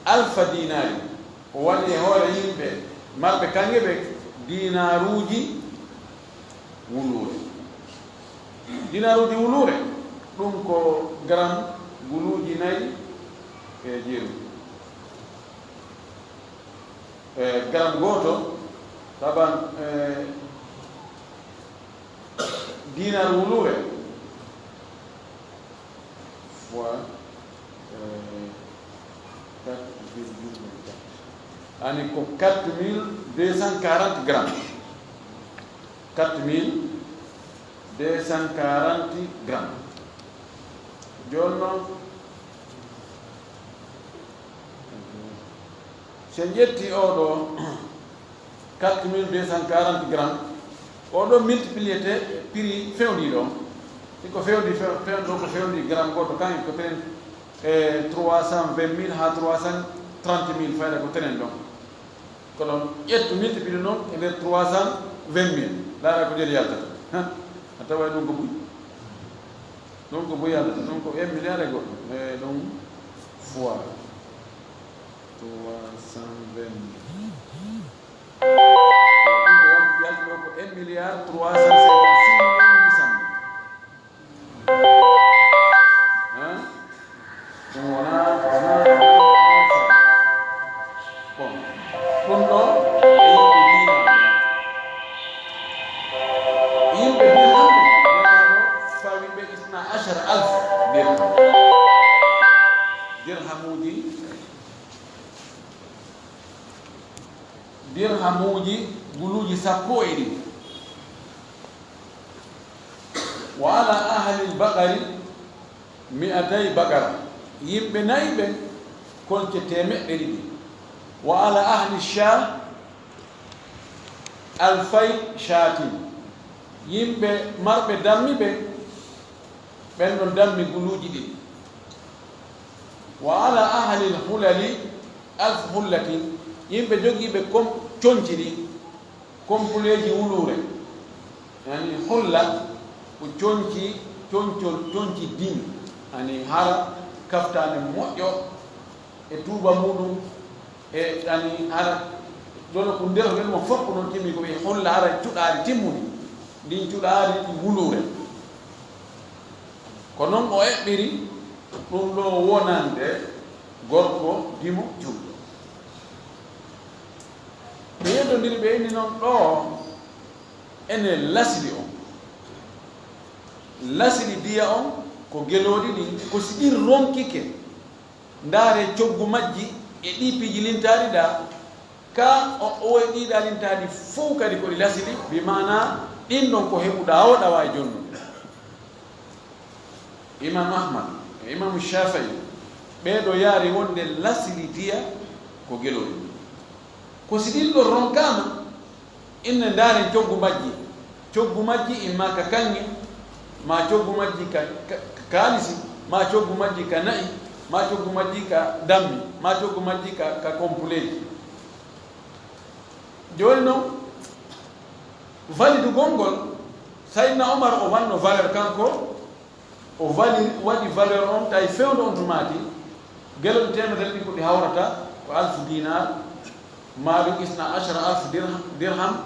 alfa dinaari. O waɗi e hoore yimɓe marɓe kaŋŋe ɓen diinaaruuji wuluure. Diinaaruuji wuluure, ɗum ko garam guluuji nayi e jeeɗiɗi. E garam gooto, taban, e dinar wuluure, fois, e, quatre virgule vingt-quatre. Ani ko quatre mille deux cent quarante grammes. Quatre mille deux cent quarante grammes. Jooni noon, so en ƴetti oo ɗoo quatre mille deux cent quarante grammes, oo ɗoo multiplié te prix fewndiiɗo on. Si ko fewndi, few-, fewndo ko fewndi gramme gooto kan, ko tenen, e, trois cent vingt mille haa trois cent trente mille, fayda ko tenen ɗon. Ko ɗon ƴettu multiplié noon e nder trois cent vingt mille. Laara ko joni yaltata. Han, a tawa ɗum ko buy. Ɗum ko buy yaltata. Ɗum ko un milliard e goɗɗum. E ɗum fois trois cent vingt mille. Ɗum ko yalti ɗo ko un milliard trois cent cinquante-six millions huit cent mille. Hein? Ɗum wonaa, wonaa, wonaa, wonaa. Bon. Ɗum ɗo, e yimɓe diina ɓe. Yimɓe diina ɓe, Nelaaɗo fawi ɓe isna ashara alf dirham. Dirhamuuji, dirhamuuji guluuji sappo e ɗiɗi. Wa ala ahlil baqari mi'atay baqara. Yimɓe nayi ɓen, kolce teemeɗɗe ɗiɗi. Wa ala ahli shaa alfay shaatin. Yimɓe marɓe dammi ɓen, ɓen ɗon dammi guluuji ɗiɗi. Wa ala ahlil hulali alf hullatin. Yimɓe jogiiɓe kom-, conci ɗi, kompuleeji wuluure. Yani hulla ko conci, concol, conci din. Yani hara kaftaani moƴƴo e tuuba muuɗum, e yani hara ɗono ko nder wen mo fof ko noon timmi ko ɓe hulla hara cuɗaari timmuni. Ndin cuɗaari ɗi wuluure. Ko noon o eɓɓiri ɗum ɗo wonande gorko dimo juulɗo. Ɓe yeddondiri, ɓe inni noon ɗo ene lasli on. Lasli diya on ko gelooɗi ɗin, ko si ɗin ronkike, ndaare coggu majji e ɗi piiji lintaaɗi ɗa, ka o, o e ɗi ɗa lintaaɗi fof kadi ko ɗi lasli, bi maana ɗin ɗon ko heɓuɗa o ɗawa e jonnude. Imam Ahmad e Imam Shafii, ɓee ɗo yaari wonde lasli diya ko gelooɗi. Ko si ɗin ɗo ronkaama, inne ndaaren coggu majji. Coggu majji imma ka kaŋŋe, maa coggu majji ka, ka, ka kaalisi, maa coggu majji ka na'i, maa coggu majji ka dammi, maa coggu majji ka, ka kompuleeji. Jooni noon, validugol ngol, Sayyidina Omar o wanno valeur kanko, o vali-, waɗi valeur on, tawi fewndo on tumaati, gelol teemedere ɗin ko ɗi hawrata, ko alfu dinar, maa ɗum isna ashara alf dirham, dirham,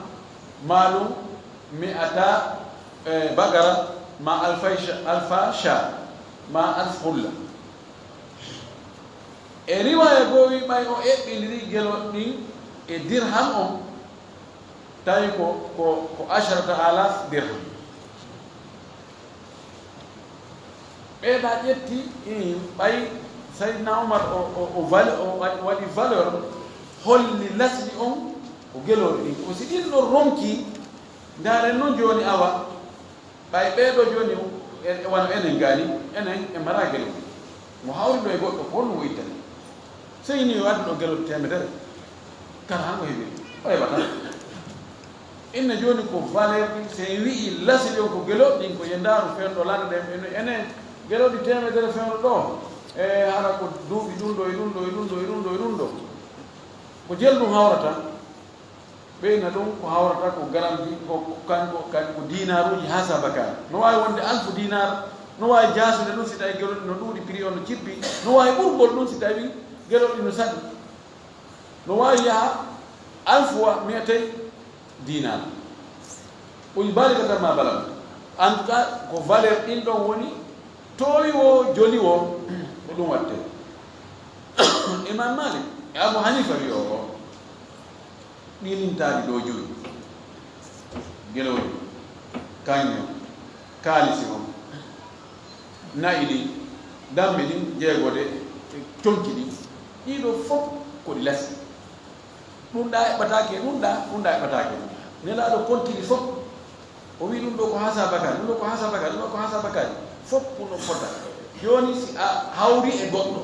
maa ɗum mi'ata, eh, bagara, maa alfay sha-, alfa sha, maa alf hulla. E riwaaya goo wi ɓay o eɓɓindiri gelol ɗin e dirham on, tawi ko, ko, ko asharata alaf dirham. Ɓee ɗa ƴetti, ii, ɓay Sayyidina Umar o, o, o vali-, o wa-, waɗi valeur, holli lasli on ko gelooɗi ɗin. Ko si ɗin ɗon ronki, ndaaren non jooni awa, ɓay ɓee ɗo jooni, E wano enen gani, enen e mara gelo. Mo hawri ɗo e goɗɗo ko honno mo ittani? Sey ni yo addu ɗo gelo teemedere. Kala hanko heɓi. O heɓata. Inna jooni ko valeur ɗi, sey wi'i lasi ɗon ko gelo ɗin ko yendaaru fewndo lana ɗen. Ene, ene gelo ɗi teemedere fewndo ɗo. E hara ko duuɓi ɗum ɗo, e ɗum ɗo, e ɗum ɗo, e ɗum ɗo, e ɗum ɗo. Ko jel ɗum hawrata. Ɓeyna ɗum ko hawrata ko garanti ko, ko kan, ko kan, ko dinaruuji hasaba kan. No waawi wonde alfu dinar, no waawi jaasude ɗum si tawi gelo ɗi no ɗuuɗi, prix on no jippi, no waawi ɓurgol ɗum si tawi gelo ɗi no saɗi. No waawi yaha alfu wa mi'atay dinar. O yi balika tan ma balam. En tout cas, ko valeur ɗin ɗon woni toowi o, joli o, ko ɗum watte. Imam Malik e Abu Hanifa wi o, ɗi lintaaɗi ɗo joyi. Gelooɗi, kaño, kaalisi on, na'i ɗin, dammi ɗin, jeegode, e conci ɗin. Ɗiɗo fof ko ɗi lasi. Ɗum ɗa eɓɓataake, ɗum ɗa, ɗum ɗa eɓɓataake. Nelaaɗo kontiri fof. O wi ɗum ɗo ko hasabakari, ɗum ɗo ko hasabakari, ɗum ɗo ko hasabakari. Fof no fota. Jooni si a hawri e goɗɗo,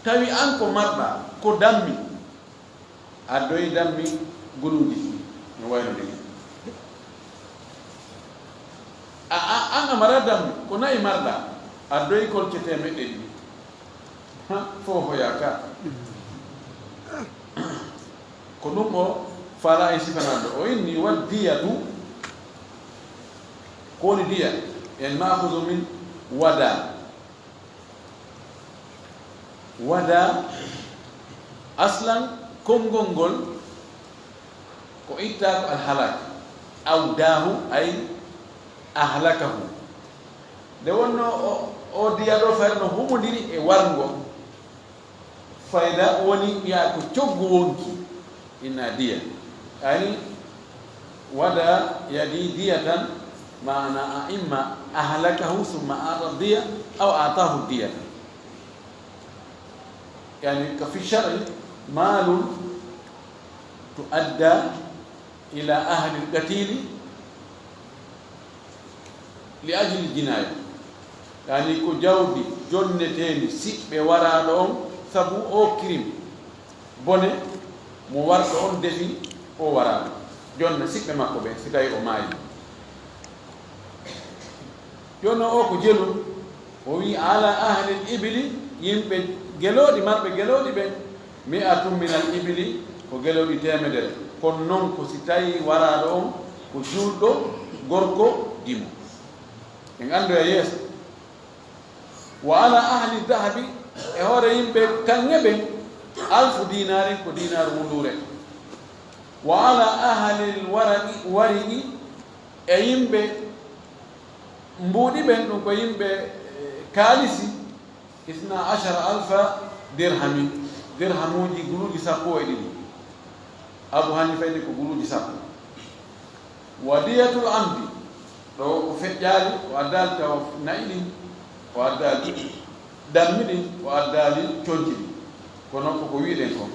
tawi an ko marɗa, ko dammi, addoyi dammi guluuji ɗi, no wayno ɗi. A, a, an a mara dammi, ko nayi marɗa, addoyi kolce temeɗɗe ɗiɗi. Ha, fof hoya ka. Ko ɗum o faala en sifananɗo. O inni wa diyatu, ko woni diya? En maahudu min wada. Wada, aslan, konngol ngol ko itta ko alhalak. Awdahu, ay ahlakahu. Nde wonno o, o diya ɗo fayda no humondiri e warngo. Fayda woni wiya ko coggu wonki, inna diya. Yani, wada yadi diyatan, maana a imma ahlakahu summa ata diya, aw atahu diyatan. Yani, ka fi shar'i, malun tuadda ila ahli al-qatili li ajli jinaya. Yani ko jawdi jonneteendi siɓɓe waraaɗo on sabu o crime. Bone mo warɗo on defi o waraaɗo. Jonna siɓɓe makko ɓe si tawi o maayi. Jooni o ko jelu. O wi ala ahli al-ibili, yimɓe gelooɗi, marɓe gelooɗi ɓe, mi'atun min al-ibili, ko gelooɗi teemedere. Kono noon ko si tawi waraaɗo on ko juulɗo, gorko, dimo. En anndoya yeeso. Wa ala ahli dahabi, e hoore yimɓe kaŋŋe ɓen, alfu dinarin, ko dinaaru wunduure. Wa ala ahli al-waraqi, wariqi, e yimɓe mbuuɗi ɓen, ɗum ko yimɓe, eh, kaalisi, isna ashara alfa dirhami, dirhamuuji guluuji sappo e ɗiɗi. Abu Hanifa inni ko guluuji sappo. Wa diyatul amdi, ɗo o feƴƴaali, o addaali taw na'i ɗin, o addaali dammi ɗin, o addaali conci ɗin. Kono koko wi'uɗen kon.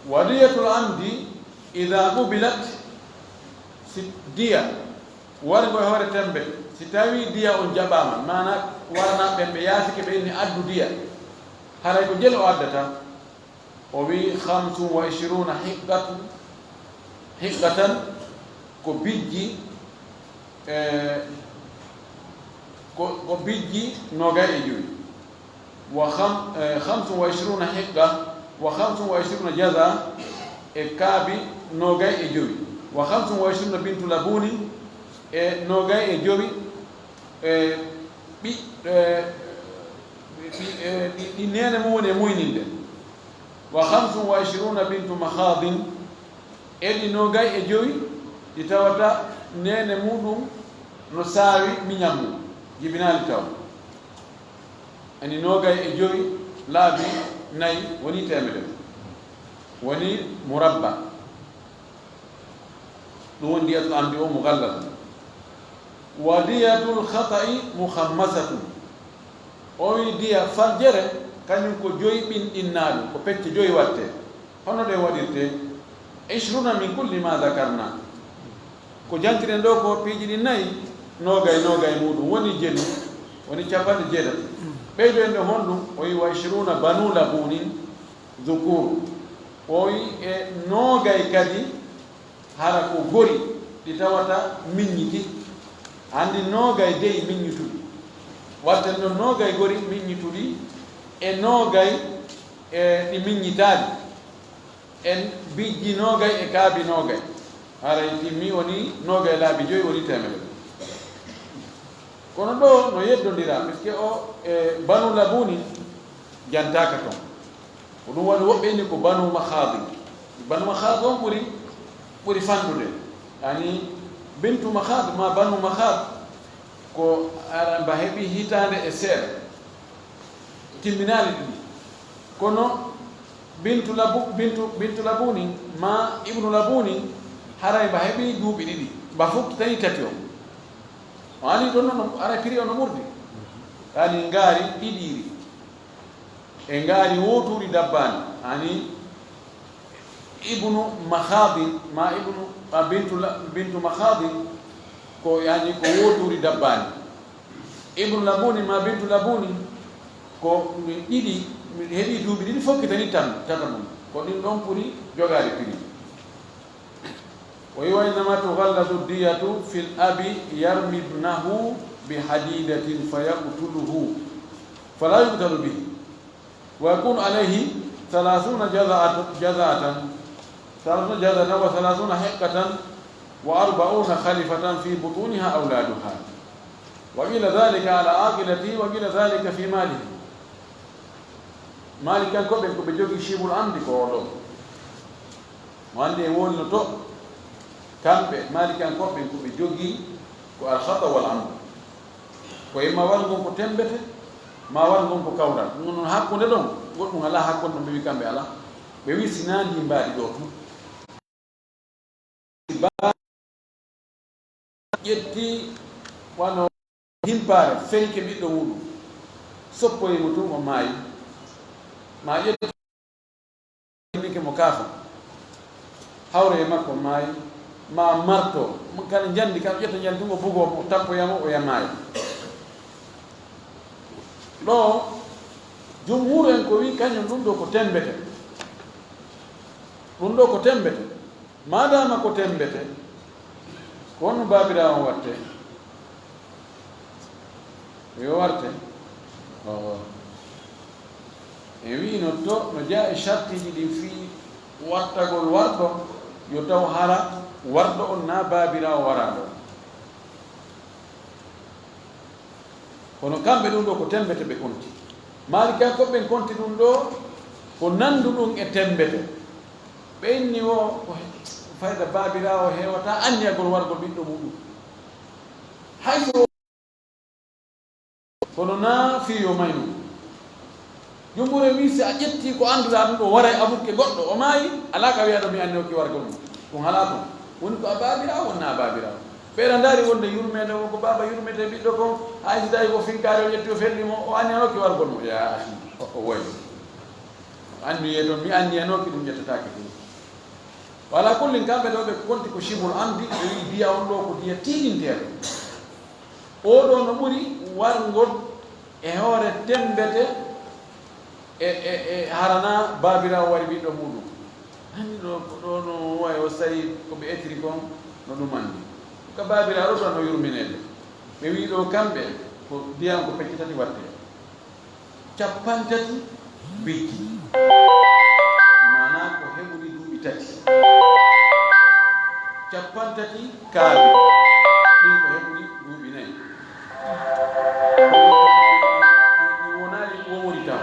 Wa diyatul amdi idha qubilat, si diya wari ngo e hoore tembe, si tawi diya on jaɓaama, maana waranaaɓe ɓen ɓe yaafike ɓe inni addu diya, haray ko jelu o addata, o wi khamsun wa ishruna hiqqatu, hiqqatan, ko bijji, e, ko, ko bijji nogay e jowi. Wa kham-, eh, khamsun wa ishruna hiqqa, wa khamsun wa ishruna jaza, e kaabi nogay e jowi, wa khamsun wa ishruna bintu labuni, e nogay e jowi, e ɓi-, e ɓi-, e ɗi, ɗi neene mum woni e muyninde, wa khamsun wa ishruna bintu makhadin, e ɗi nogay e jowi ɗi tawata neene muɗum no saawi miñan mum, jibinaali taw. Ani nogay e jowi laabi nayi woni teemedere, woni murabba. Ɗum woni diyatul amdi o mughallal. Wa diyatul khata'i mukhammasatun. O wi diya farjere, kañum ko joyi ɓinɗinnaaɗum, ko pecce joyi watte. Hono ɗe waɗirte? Ishruna min kulli ma dhakarna. Ko jantiren ɗo ko piiji ɗin nayi, Noogay, noogay muuɗum woni jenu, woni capanɗe jeetati. Ɓeydo en ɗo honɗum? O wi: "Wa ishruna banu labunin dhukur." O wi e noogay kadi hara ko gori ɗi tawata miññiti. Anndi noogay dey miññituɗi. Watten ɗon noogay gori miññituɗi e noogay e ɗi miññitaali. En bijji noogay e kaabi noogay. Haray timmi woni noogay laabi joyi woni teemedere. Kono ɗo no yeddondira, parce que o e Banu Labuni jantaaka ton. Ko ɗum waɗi woɓɓe inni ko Banu Makhadi. Banu Makhadi on ɓuri, ɓuri fanɗude. Yani Bintu Makhadi ma Banu Makhadi ko ara mba heɓi hitaande e seeɗa. Timminaali ɗiɗi. Kono Bintu Labu-, Bintu, Bintu Labuni ma Ibnu Labuni haray mba heɓi duuɓi ɗiɗi. Mba fukkitani tati on. O ani ɗon non, ara piri on no ɓurdi. Yani ngaari ɗiɗiiri. E ngaari wooturi dabbaani. Yani Ibnu Makhadin ma Ibnu, a, Bintu La-, Bintu Makhadin ko yani ko wooturi dabbaani. Ibnu Labuni ma Bintu Labuni ko ɗiɗi, heɓi duuɓi ɗiɗi fokkitani tan, tata mum. Ko ɗin ɗon ɓuri jogaade piri. O wi: "Wa innama tughallazu diyatu fil abi yarmi ibnahu bi hadidatin fa yaqtuluhu, fa la yuqtalu bihi. Wa yakunu alayhi thalathuna jaza'at-, jaza'atan, thalathuna jaza'atan wa thalathuna hiqqatan wa arba'una khalifatan fi butuniha awladuha. Wa qila dhalika ala aqilatihi wa qila dhalika fi malihi." Maalikankoɓe ko ɓe jogii shibul amdi ko o ɗo. Mo anndi e woni no to, kamɓe Maalikankoɓe ko ɓe jogii ko al khata wal amd. Ko imma wara ngon ko tembete, ma wara ngon ko kawral. Ɗum noon hakkunde ɗon, goɗɗum alaa hakkunde ɗon, ɓe wi kamɓe alaa. Ɓe wi sinaa ndi mbaadi ɗo tun. Ba ƴetti wano himpaare, fenke ɓiɗɗo muɗum, soppoyi mo tun o maayi. Ma ƴetti mo kaafa, hawre e makko maayi, ma marto, mo kala njandi, kala ƴetta njandi tun o bugoo mo, tappoya mo, o yamaayi. Ɗo, jumhur en ko wi kañum ɗum ɗo ko tembete. Ɗum ɗo ko tembete. Maadaama ko tembete, ko honno baabiraawo on watte? Yo warte. Oo. En wi'ino to no jeyaa e shartiiji ɗin fii wattagol warɗo, yo taw hara warɗo on naa baabiraawo waraano on. Kono kamɓe ɗum ɗo ko tembete ɓe konti. Maalikankoɓe ɓen konti ɗum ɗo ko nanduɗum e tembete. Ɓe inni wo ko he-, fayda baabiraawo heewata anniyagol wargol ɓiɗɗo muɗum. Hay so, kono naa fii yo maynu. Jumhur en wi, si a ƴetti ko annduɗaa ɗum ɗo, waray abukke goɗɗo, o maayi, alaa ka wi'aɗo mi anni okki wargol mum. Ɗum halaa toon. Woni ko a baabiraawo, wonnaa a baabiraawo. Ɓeeɗa ndaari wonde yurmeende won ko baaba yurmetee ɓiɗɗo kon, hay si tawi ko finkaare o ƴetti o felli mo, o anni an okki wargol mo. Yaa akhi, o, o woy. Annduyee toon, mi anniyanooki ɗum ƴettataake ɗum. Wa alaa kullin, kamɓe ɗo ɓe konti ko shibul amdi, ɓe wi diya on ɗo ko diya tiiɗinteeɗo. Oo ɗoo no ɓuri warngol e hoore temmbete e, e, e harana baabiraawo wari ɓiɗɗo muuɗum. Anndi ɗo, ko ɗo no wayi o sayi ko ɓe etiri kon no ɗum anndi. Ka baabiraaɗo tan no yurmineede. Ɓe wii ɗo kamɓe ko ndiyam ko pecce tati wattee. Cappanɗe tati bijji. Maanaa ko heɓude duuɓi tati. Cappanɗe tati kaaɓe. Ɗin ko heɓude duuɓi nayi. Ɗi wonaali wowori taw.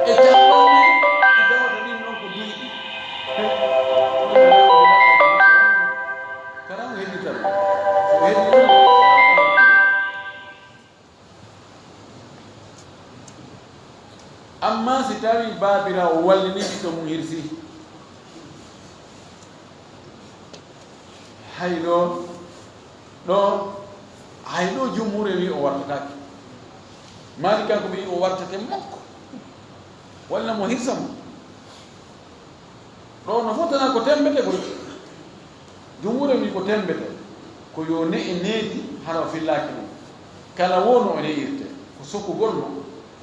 E cappanɗe ɗi tawata ɗin noon ko duyɗi. Kala mo heɓirta ɗum. Ko heɓi ɗum. Amma si tawii baabiraawo wallini ɓiɗɗo mum hirsi, hay ɗo, ɗo, hay ɗo jumhuur en wii o wartataake. Maalik kanko wii o wartate mokko. Walla mo hirsa mo. Ɗo no fotana ko temmbete koy. Jumhuur en wii ko temmbete. Ko yo ne'e needi Hara o fillaaki ɗum. Kala woo no o ne'irte, ko sokugol mo,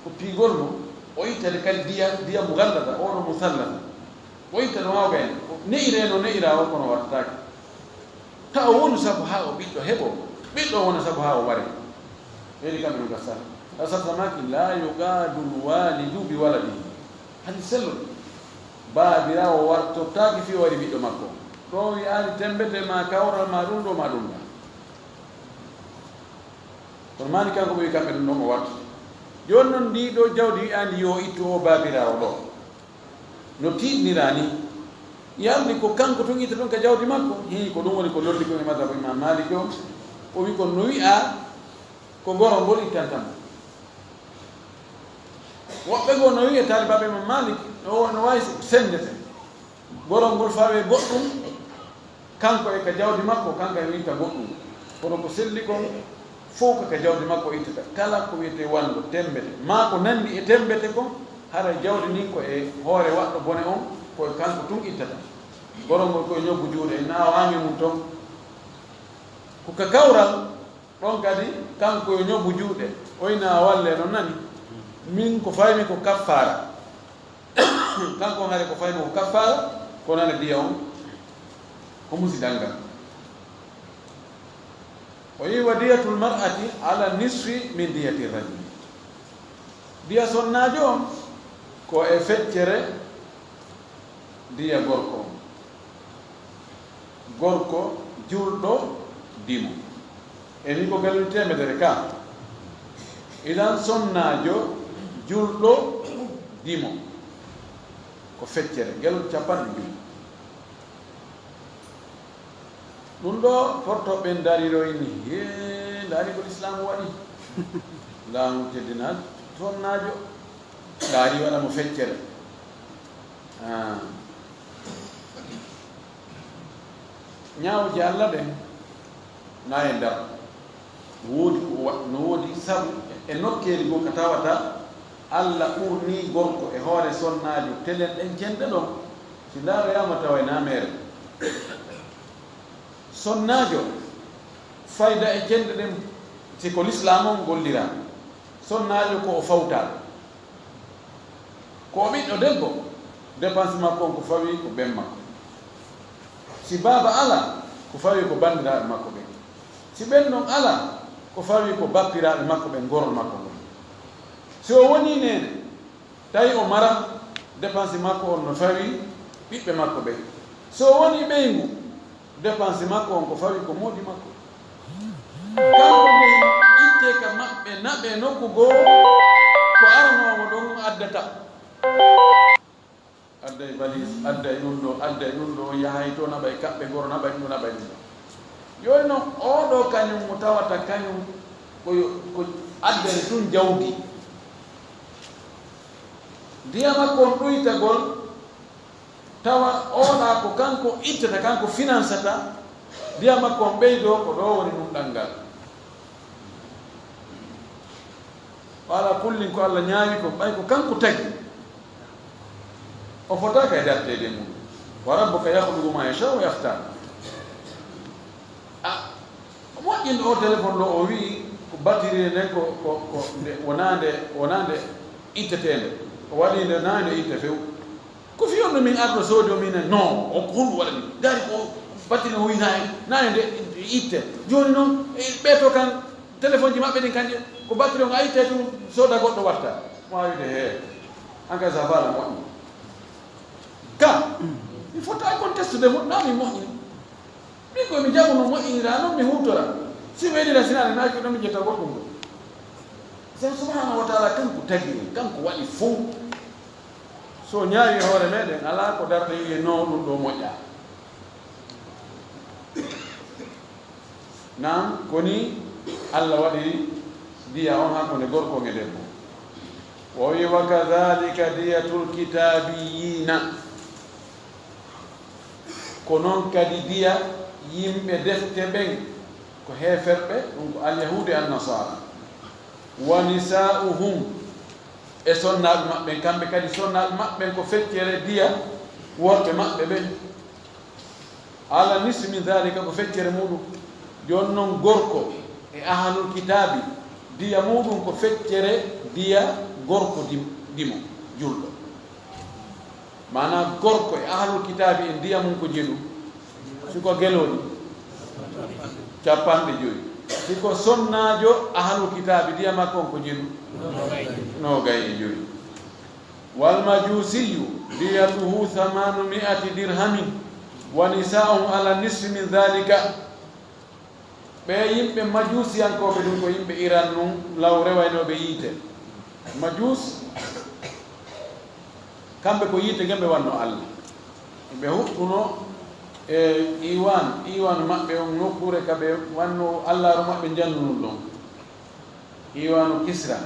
ko piigol mo, o ittata kadi diya, diya mugallada, oo no musallada. O ittata mawɓe, o ne'iree no ne'iraa o, kono wattataake. Ta o wonu sabu haa o ɓiɗɗo heɓo, ɓiɗɗo wona sabu haa o ware. Ɓeydi kamɓe ɗum ka sara. Ka sara samaaki, "La yuqaadul waalidu bi waladihi." Hadi sellude. Baabiraawo wartotaake fii o waɗi ɓiɗɗo makko. Ɗo wi'aani temmbete ma kawral ma ɗum ɗo ma ɗum ɗa. Kono maani kanko ɓe wi'i kamɓe ɗum ɗon o wartoto. Jooni noon ndii ɗo jawdi wi'aani yo ittu o baabiraawo ɗo. No tiiɗniraa ni. Yaldi ko kanko tun itta ɗon ka jawdi makko. Hii, ko ɗum woni ko lordi ko e mazhabu Imam Maliki on. O wi'i ko no wi'aa ko gorol ngol ittanta mo. Woɓɓe goo no wi'e taalibaaɓe Imam Malik, no, no waawi sendete. Gorol ngol fawee goɗɗum, kanko e ka jawdi makko, kanko e wi'ta goɗɗum. Kono ko selli kon, fow ko ka jawdi makko ittata. Kala ko wi'etee wanngo, temmbete, maa ko nanndi e temmbete kon, haray jawdi ndin ko e hoore waɗɗo bone on, ko e kanko tun ittata. Gorol ngol ko e ñobbu juuɗe, en naawaami mum ton. Ko ka kawral, ɗon kadi, kanko yo ñobu juuɗe, o ina walle, non nani? Min ko faymi ko kaffaara. Kanko on hari ko faymi ko kaffaara, ko nana diya on, ko musidal ngal. O yi wa diyatul mar'ati ala nisfi min diyati rajuli. Diya sonnaajo on, ko e feccere diya gorko on. Gorko julɗo dimo. E ni ko galluɗi teemedere ka. Idan sonnaajo julɗo dimo. Ko feccere, galluɗi capanɗe jowi. Ɗum ɗo porto ɓen dariro ini, "Hee, ndaari ko Lislaamu waɗi." Laamu teddinal sonnaajo, ndaari waɗa mo feccere. Ah. Ñaawooje Alla ɗen na e ndar. No woodi ko wa-, no woodi sabu e nokkeeli goo ka tawata Alla ɓurnii gorko e hoore sonnaajo telen ɗen cenɗe ɗon. Si ndaaroyaama tawa e naameere. Sonnaajo, fayda e cenɗe ɗen, si ko Lislaam on golliraa. Sonnaajo ko o fawtaa. Ko o ɓiɗɗo debbo, dépense makko on ko fawii ko ben makko. Si baaba alaa, ko fawii ko banndiraaɓe makko ɓen. Si ɓen non alaa, ko fawii ko bappiraaɓe makko ɓen, gorol makko ngol. Si o wonii neene, tawi o maraa, dépense makko on no fawii ɓiɓɓe makko ɓen. Si o wonii ɓeyngu, dépense makko on ko fawii ko moodi makko. Kanko nehi ittee ka maɓɓe, naɓee nokku goo, ko aranoowo ɗon addata. Adday valise, adday ɗum ɗo, adday ɗum ɗo, yahay to naɓay kaɓɓe goro, naɓay ɗum ɗo, naɓay ɗum ɗo. Jooni non, oo ɗoo kañum mo tawata kañum ko yo, ko addani tun jawdi. Diya makko on ɗuytagol, tawa oɗa ko kanko ittata, kanko finansata, diya makko on ɓeydoo, ko ɗoo woni ɗum ɗanngal. Wa ala kullin, ko Alla ñaawi ko, ɓay ko kanko tagi, o fotaaka e darteede e mum. Wa rabbuka yakhluqu ma yasha'u wa yakhtar. A, moƴƴinɗo o téléphone ɗo, o wi'i ko batterie nden ko, ko, ko nde, wonaa nde, wonaa nde itteteende. O waɗi nde naa nde itte few. Ko fii on no min arɗo soodi o minen? Non, o ko honɗum waɗani? Ndaari ko batterie o wi'i naa e, naa e nde itte. Jooni non, e, ɓee to kan, téléphone ji maɓɓe ɗin kanje, ko batterie on a itte tun, sooda goɗɗo watta. Mo a wi'de, "Hee, an kay sa faala moƴƴi." Ka, mi fotaay kon testude mo, naa mi moƴƴi. Min koy mi jaɓu no moƴƴiniraa non, mi huutora. Si weelira sinaane naaki ɗon, mi ƴetta goɗɗum ɗo. Sen subhanahu wa ta'ala kanko tagi en, kanko waɗi fow. So ñaawi hoore meɗen, alaa ko darɗe wi'e, "Non, ɗum ɗo moƴƴaa." Naam, ko nii Alla waɗiri diya on hakkunde gorko e debbo. O wi, "Wa kadhalika diyatul kitaabiyyiina." Ko non kadi diya yimɓe defte ɓen, ko heeferɓe, ɗum ko Alyahuudu e Annasaara. "Wa nisaa'uhum", e sonnaaɓe maɓɓe, kamɓe kadi sonnaaɓe maɓɓe ko feccere diya worɓe maɓɓe ɓen. "Ala nisfi min dhalika", ko feccere muɗum. Jooni non gorko, E ahlul kitaabi, diya muuɗum ko feccere diya gorko dim-, dimo, julɗo. Maanaa gorko e ahlul kitaabi en diya mum ko jeɗu. Si ko gelooɗi, capanɗe joyi. Si ko sonnaajo ahlul kitaabi diya makko on ko jeɗu, noogay e joyi. Wal majuusiyyu diyatuhu samaanu mi'ati dirhamin, wa nisaa'uhum ala nisfi min dhaalika. Ɓee yimɓe majuusiyankooɓe ɗum ko yimɓe Iran nun law rewaynooɓe yiite. Majuus, kamɓe ko yiite ngen ɓe wanno Alla. Ɓe huɓɓuno e iwaan, iwaan maɓɓe on nokkuure ka ɓe wanno allaaru maɓɓe njannunun ɗon. Iwaanu Kisra.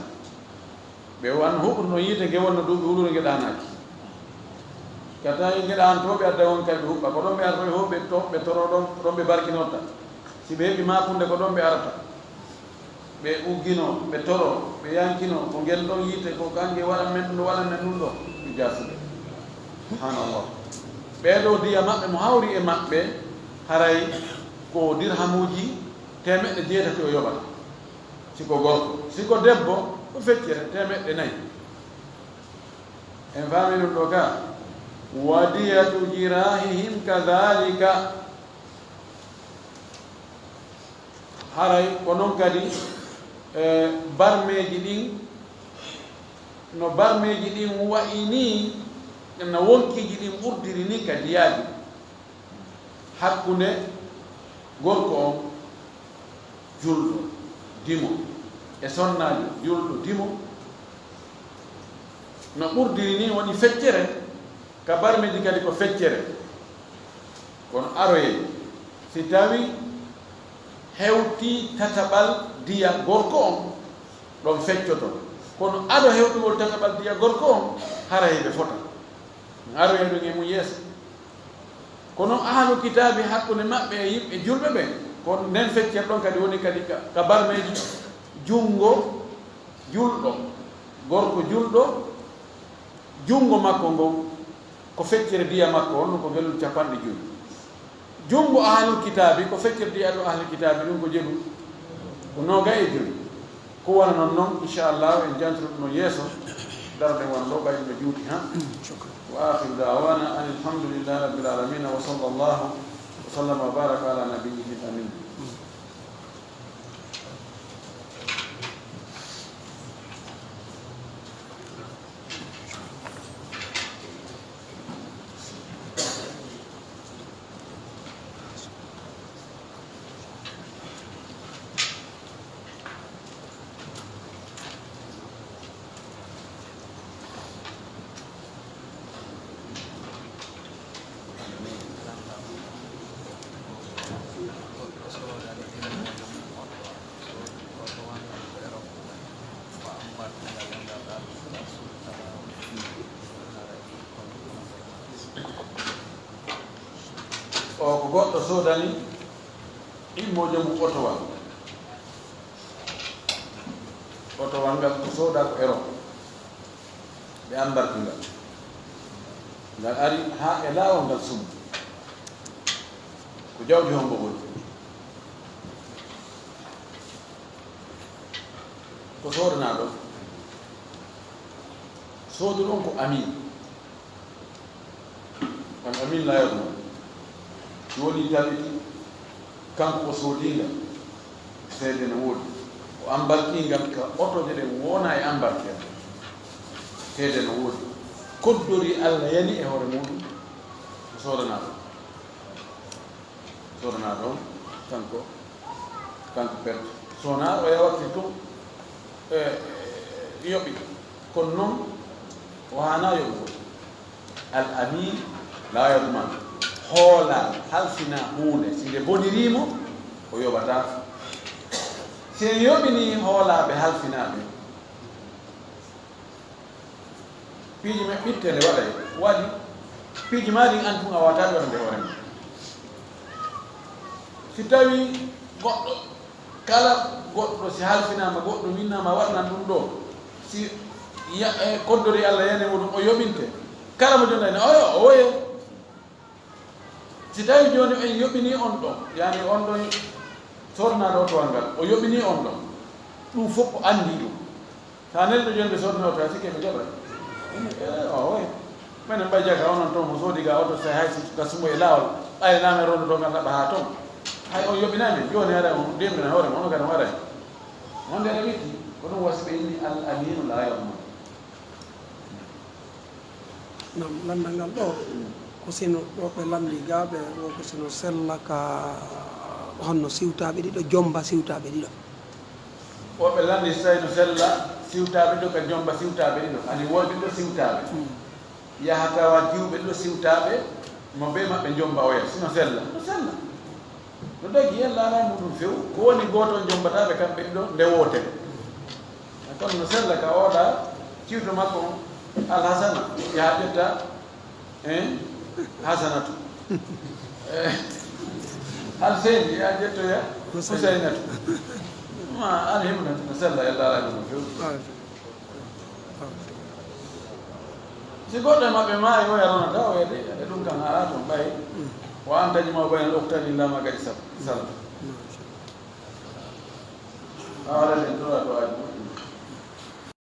Ɓe wan huɓɓuno yiite nge wonno duuɓi wuluure nge ɗaanaaki. Ka tawi nge ɗaanto ɓe adda on kay ɓe huɓɓa. Ko ɗon ɓe artoy ho ɓe to-, ɓe toro ɗon, ko ɗon ɓe barkinorta. Si ɓe heɓi maakunde ko ɗon ɓe arata. Ɓe uggino, ɓe toro, ɓe yankino, ko ngel ɗon yiite, ko kange waɗan men ɗum ɗo, waɗan men ɗum ɗo. Ɓe jaasuɓe. Subhanallah. Ɓee ɗoo diya maɓɓe mo hawri e maɓɓe, haray ko dirhamuuji teemeɗɗe jeetati o yoɓata. Si ko gorko, si ko debbo, ko feccere teemeɗɗe nayi. En faami ɗum ɗo ka? Wa diyatu jirahihim kadhalika. Haray ko non kadi, e, barmeeji ɗin, no barmeeji ɗin wa'i nii, no wonkiiji ɗin ɓurdiri nii ka diyaaji. Hakkunde gorko on julɗo dimo e sonnaajo julɗo dimo, no ɓurdiri nii woni feccere, ka barmeeji kadi ko feccere. Kono aroyee, si tawi hewtii tataɓal diya gorko on, ɗon feccoto. Kono ado hewtugol tataɓal diya gorko on, hara heɓe fota. Aroyee ɗum e mum yeeso. Kono ahlul kitaabi hakkunde maɓɓe e yimɓe julɓe ɓen, ko nden feccere ɗon kadi woni kadi ka, ka barmeeji junngo julɗo, gorko julɗo, junngo makko ngon, ko feccere diya makko on, ko gelol capanɗe jowi. Junngo ahlul kitaabi, ko feccere diya ɗo ahlul kitaabi, ɗum ko jeɗu, ko noogay e jowi. Ko wona non non, inchallah, en jantoto ɗum non yeeso. Daroɗen wano ɗo, ɓay ɗum no juuti, ha? Wa akhiru da'wana anil hamdulillahi rabbil alamin, wa sallallahu wa sallama wa baraka ala nabiyyihil amin. O ko goɗɗo soodani immoojo mum otowal. Otowal ngal ko soodaa ko Europe. Ɓe ambarki ngal. Ngal ari haa e laawol ngal sumu. Ko jawdi hombo woni? Ko soodanaa ɗon? Soodu ɗon ko Amin. Al Amin laa yadman. Si woni tabiti, kanko o soodii ngal, seede no woodi. O ambarkii ngal ka otoje ɗen wona e ambarke. Seede no woodi. Koddori Alla yani e hoore muuɗum, o soodanaa ɗon. Soodanaa ɗon, kanko, kanko perti. Sona o yawati tun, e, e, yoɓi. Kono non, o haanaa yoɓugol. Al amin laa yadman. Hoolaa, halfinaa huunde. Si nde boniriimo, o yoɓataa. Si en yoɓinii hoolaaɓe halfinaaɓe, piiji men ɓitte nde waɗay, waɗi. Piiji maa ɗin an tun a waawataa waɗande hoore ma. Si tawii goɗɗo, kala goɗɗo si halfinaama, goɗɗo winnaama, waɗanan ɗum ɗo, si ya-, e, koddori Alla yani muɗum, o yoɓinte. Kala mo jonnayno, oyo, oye. Si tawi jooni en yoɓini on ɗon, yani on ɗon Sornaade otowal ngal, o yoɓini on ɗon. Ɗum fof ko anndi ɗum. So a nelɗo jooni ɓe sorni oto, a sikke ɓe jaɓay. Ene, eh, o, oy. Menen mbay jaka onon toon, mo soodi ga oto, so hay si ka sumo e laawol, ɓayre namen rondo toon, ngal naɓa haa toon. Hay on yoɓinay men, jooni haray on ndemdina hoore mon, on kadi on aray. Wonde aɗa witti, ko ɗum wasi ɓe inni al aminu la yomma. Nam lanndal ngal ɗo, ko sino ɗo ɓe lanndi gaaɓe o, ko sino sella ka honno siwtaaɓe ɗiɗo, jomba siwtaaɓe ɗiɗo. Woɓɓe lanndi tawi no sella siwtaaɓe ɗiɗo ka jomba siwtaaɓe ɗiɗo, ani woodi ɗiɗo siwtaaɓe. Yaha tawa jiwɓe ɗiɗo siwtaaɓe, mo bee maɓɓe jomba oya, sino sella, no sella. No dagi, en laalay muɗum few, ko woni gooto on jombataaɓe kamɓe ɗiɗo nde wootere. Kono no sella ka oɗa ciwto makko on, Alhasana, yaha ƴetta, eh, Hasanatu. Eh, Alseyni, yaha ƴettoya Husaynatu. Ma Alhimnatu no sella, en laalay muɗum few. Si goɗɗo e maɓɓe maayi, oya ronata, oya de, e ɗum kan alaa toon ɓay. Wa an tajma'u bayna al-ukhtayni illa ma qad salaf. A waɗat en tora to aji moƴƴi.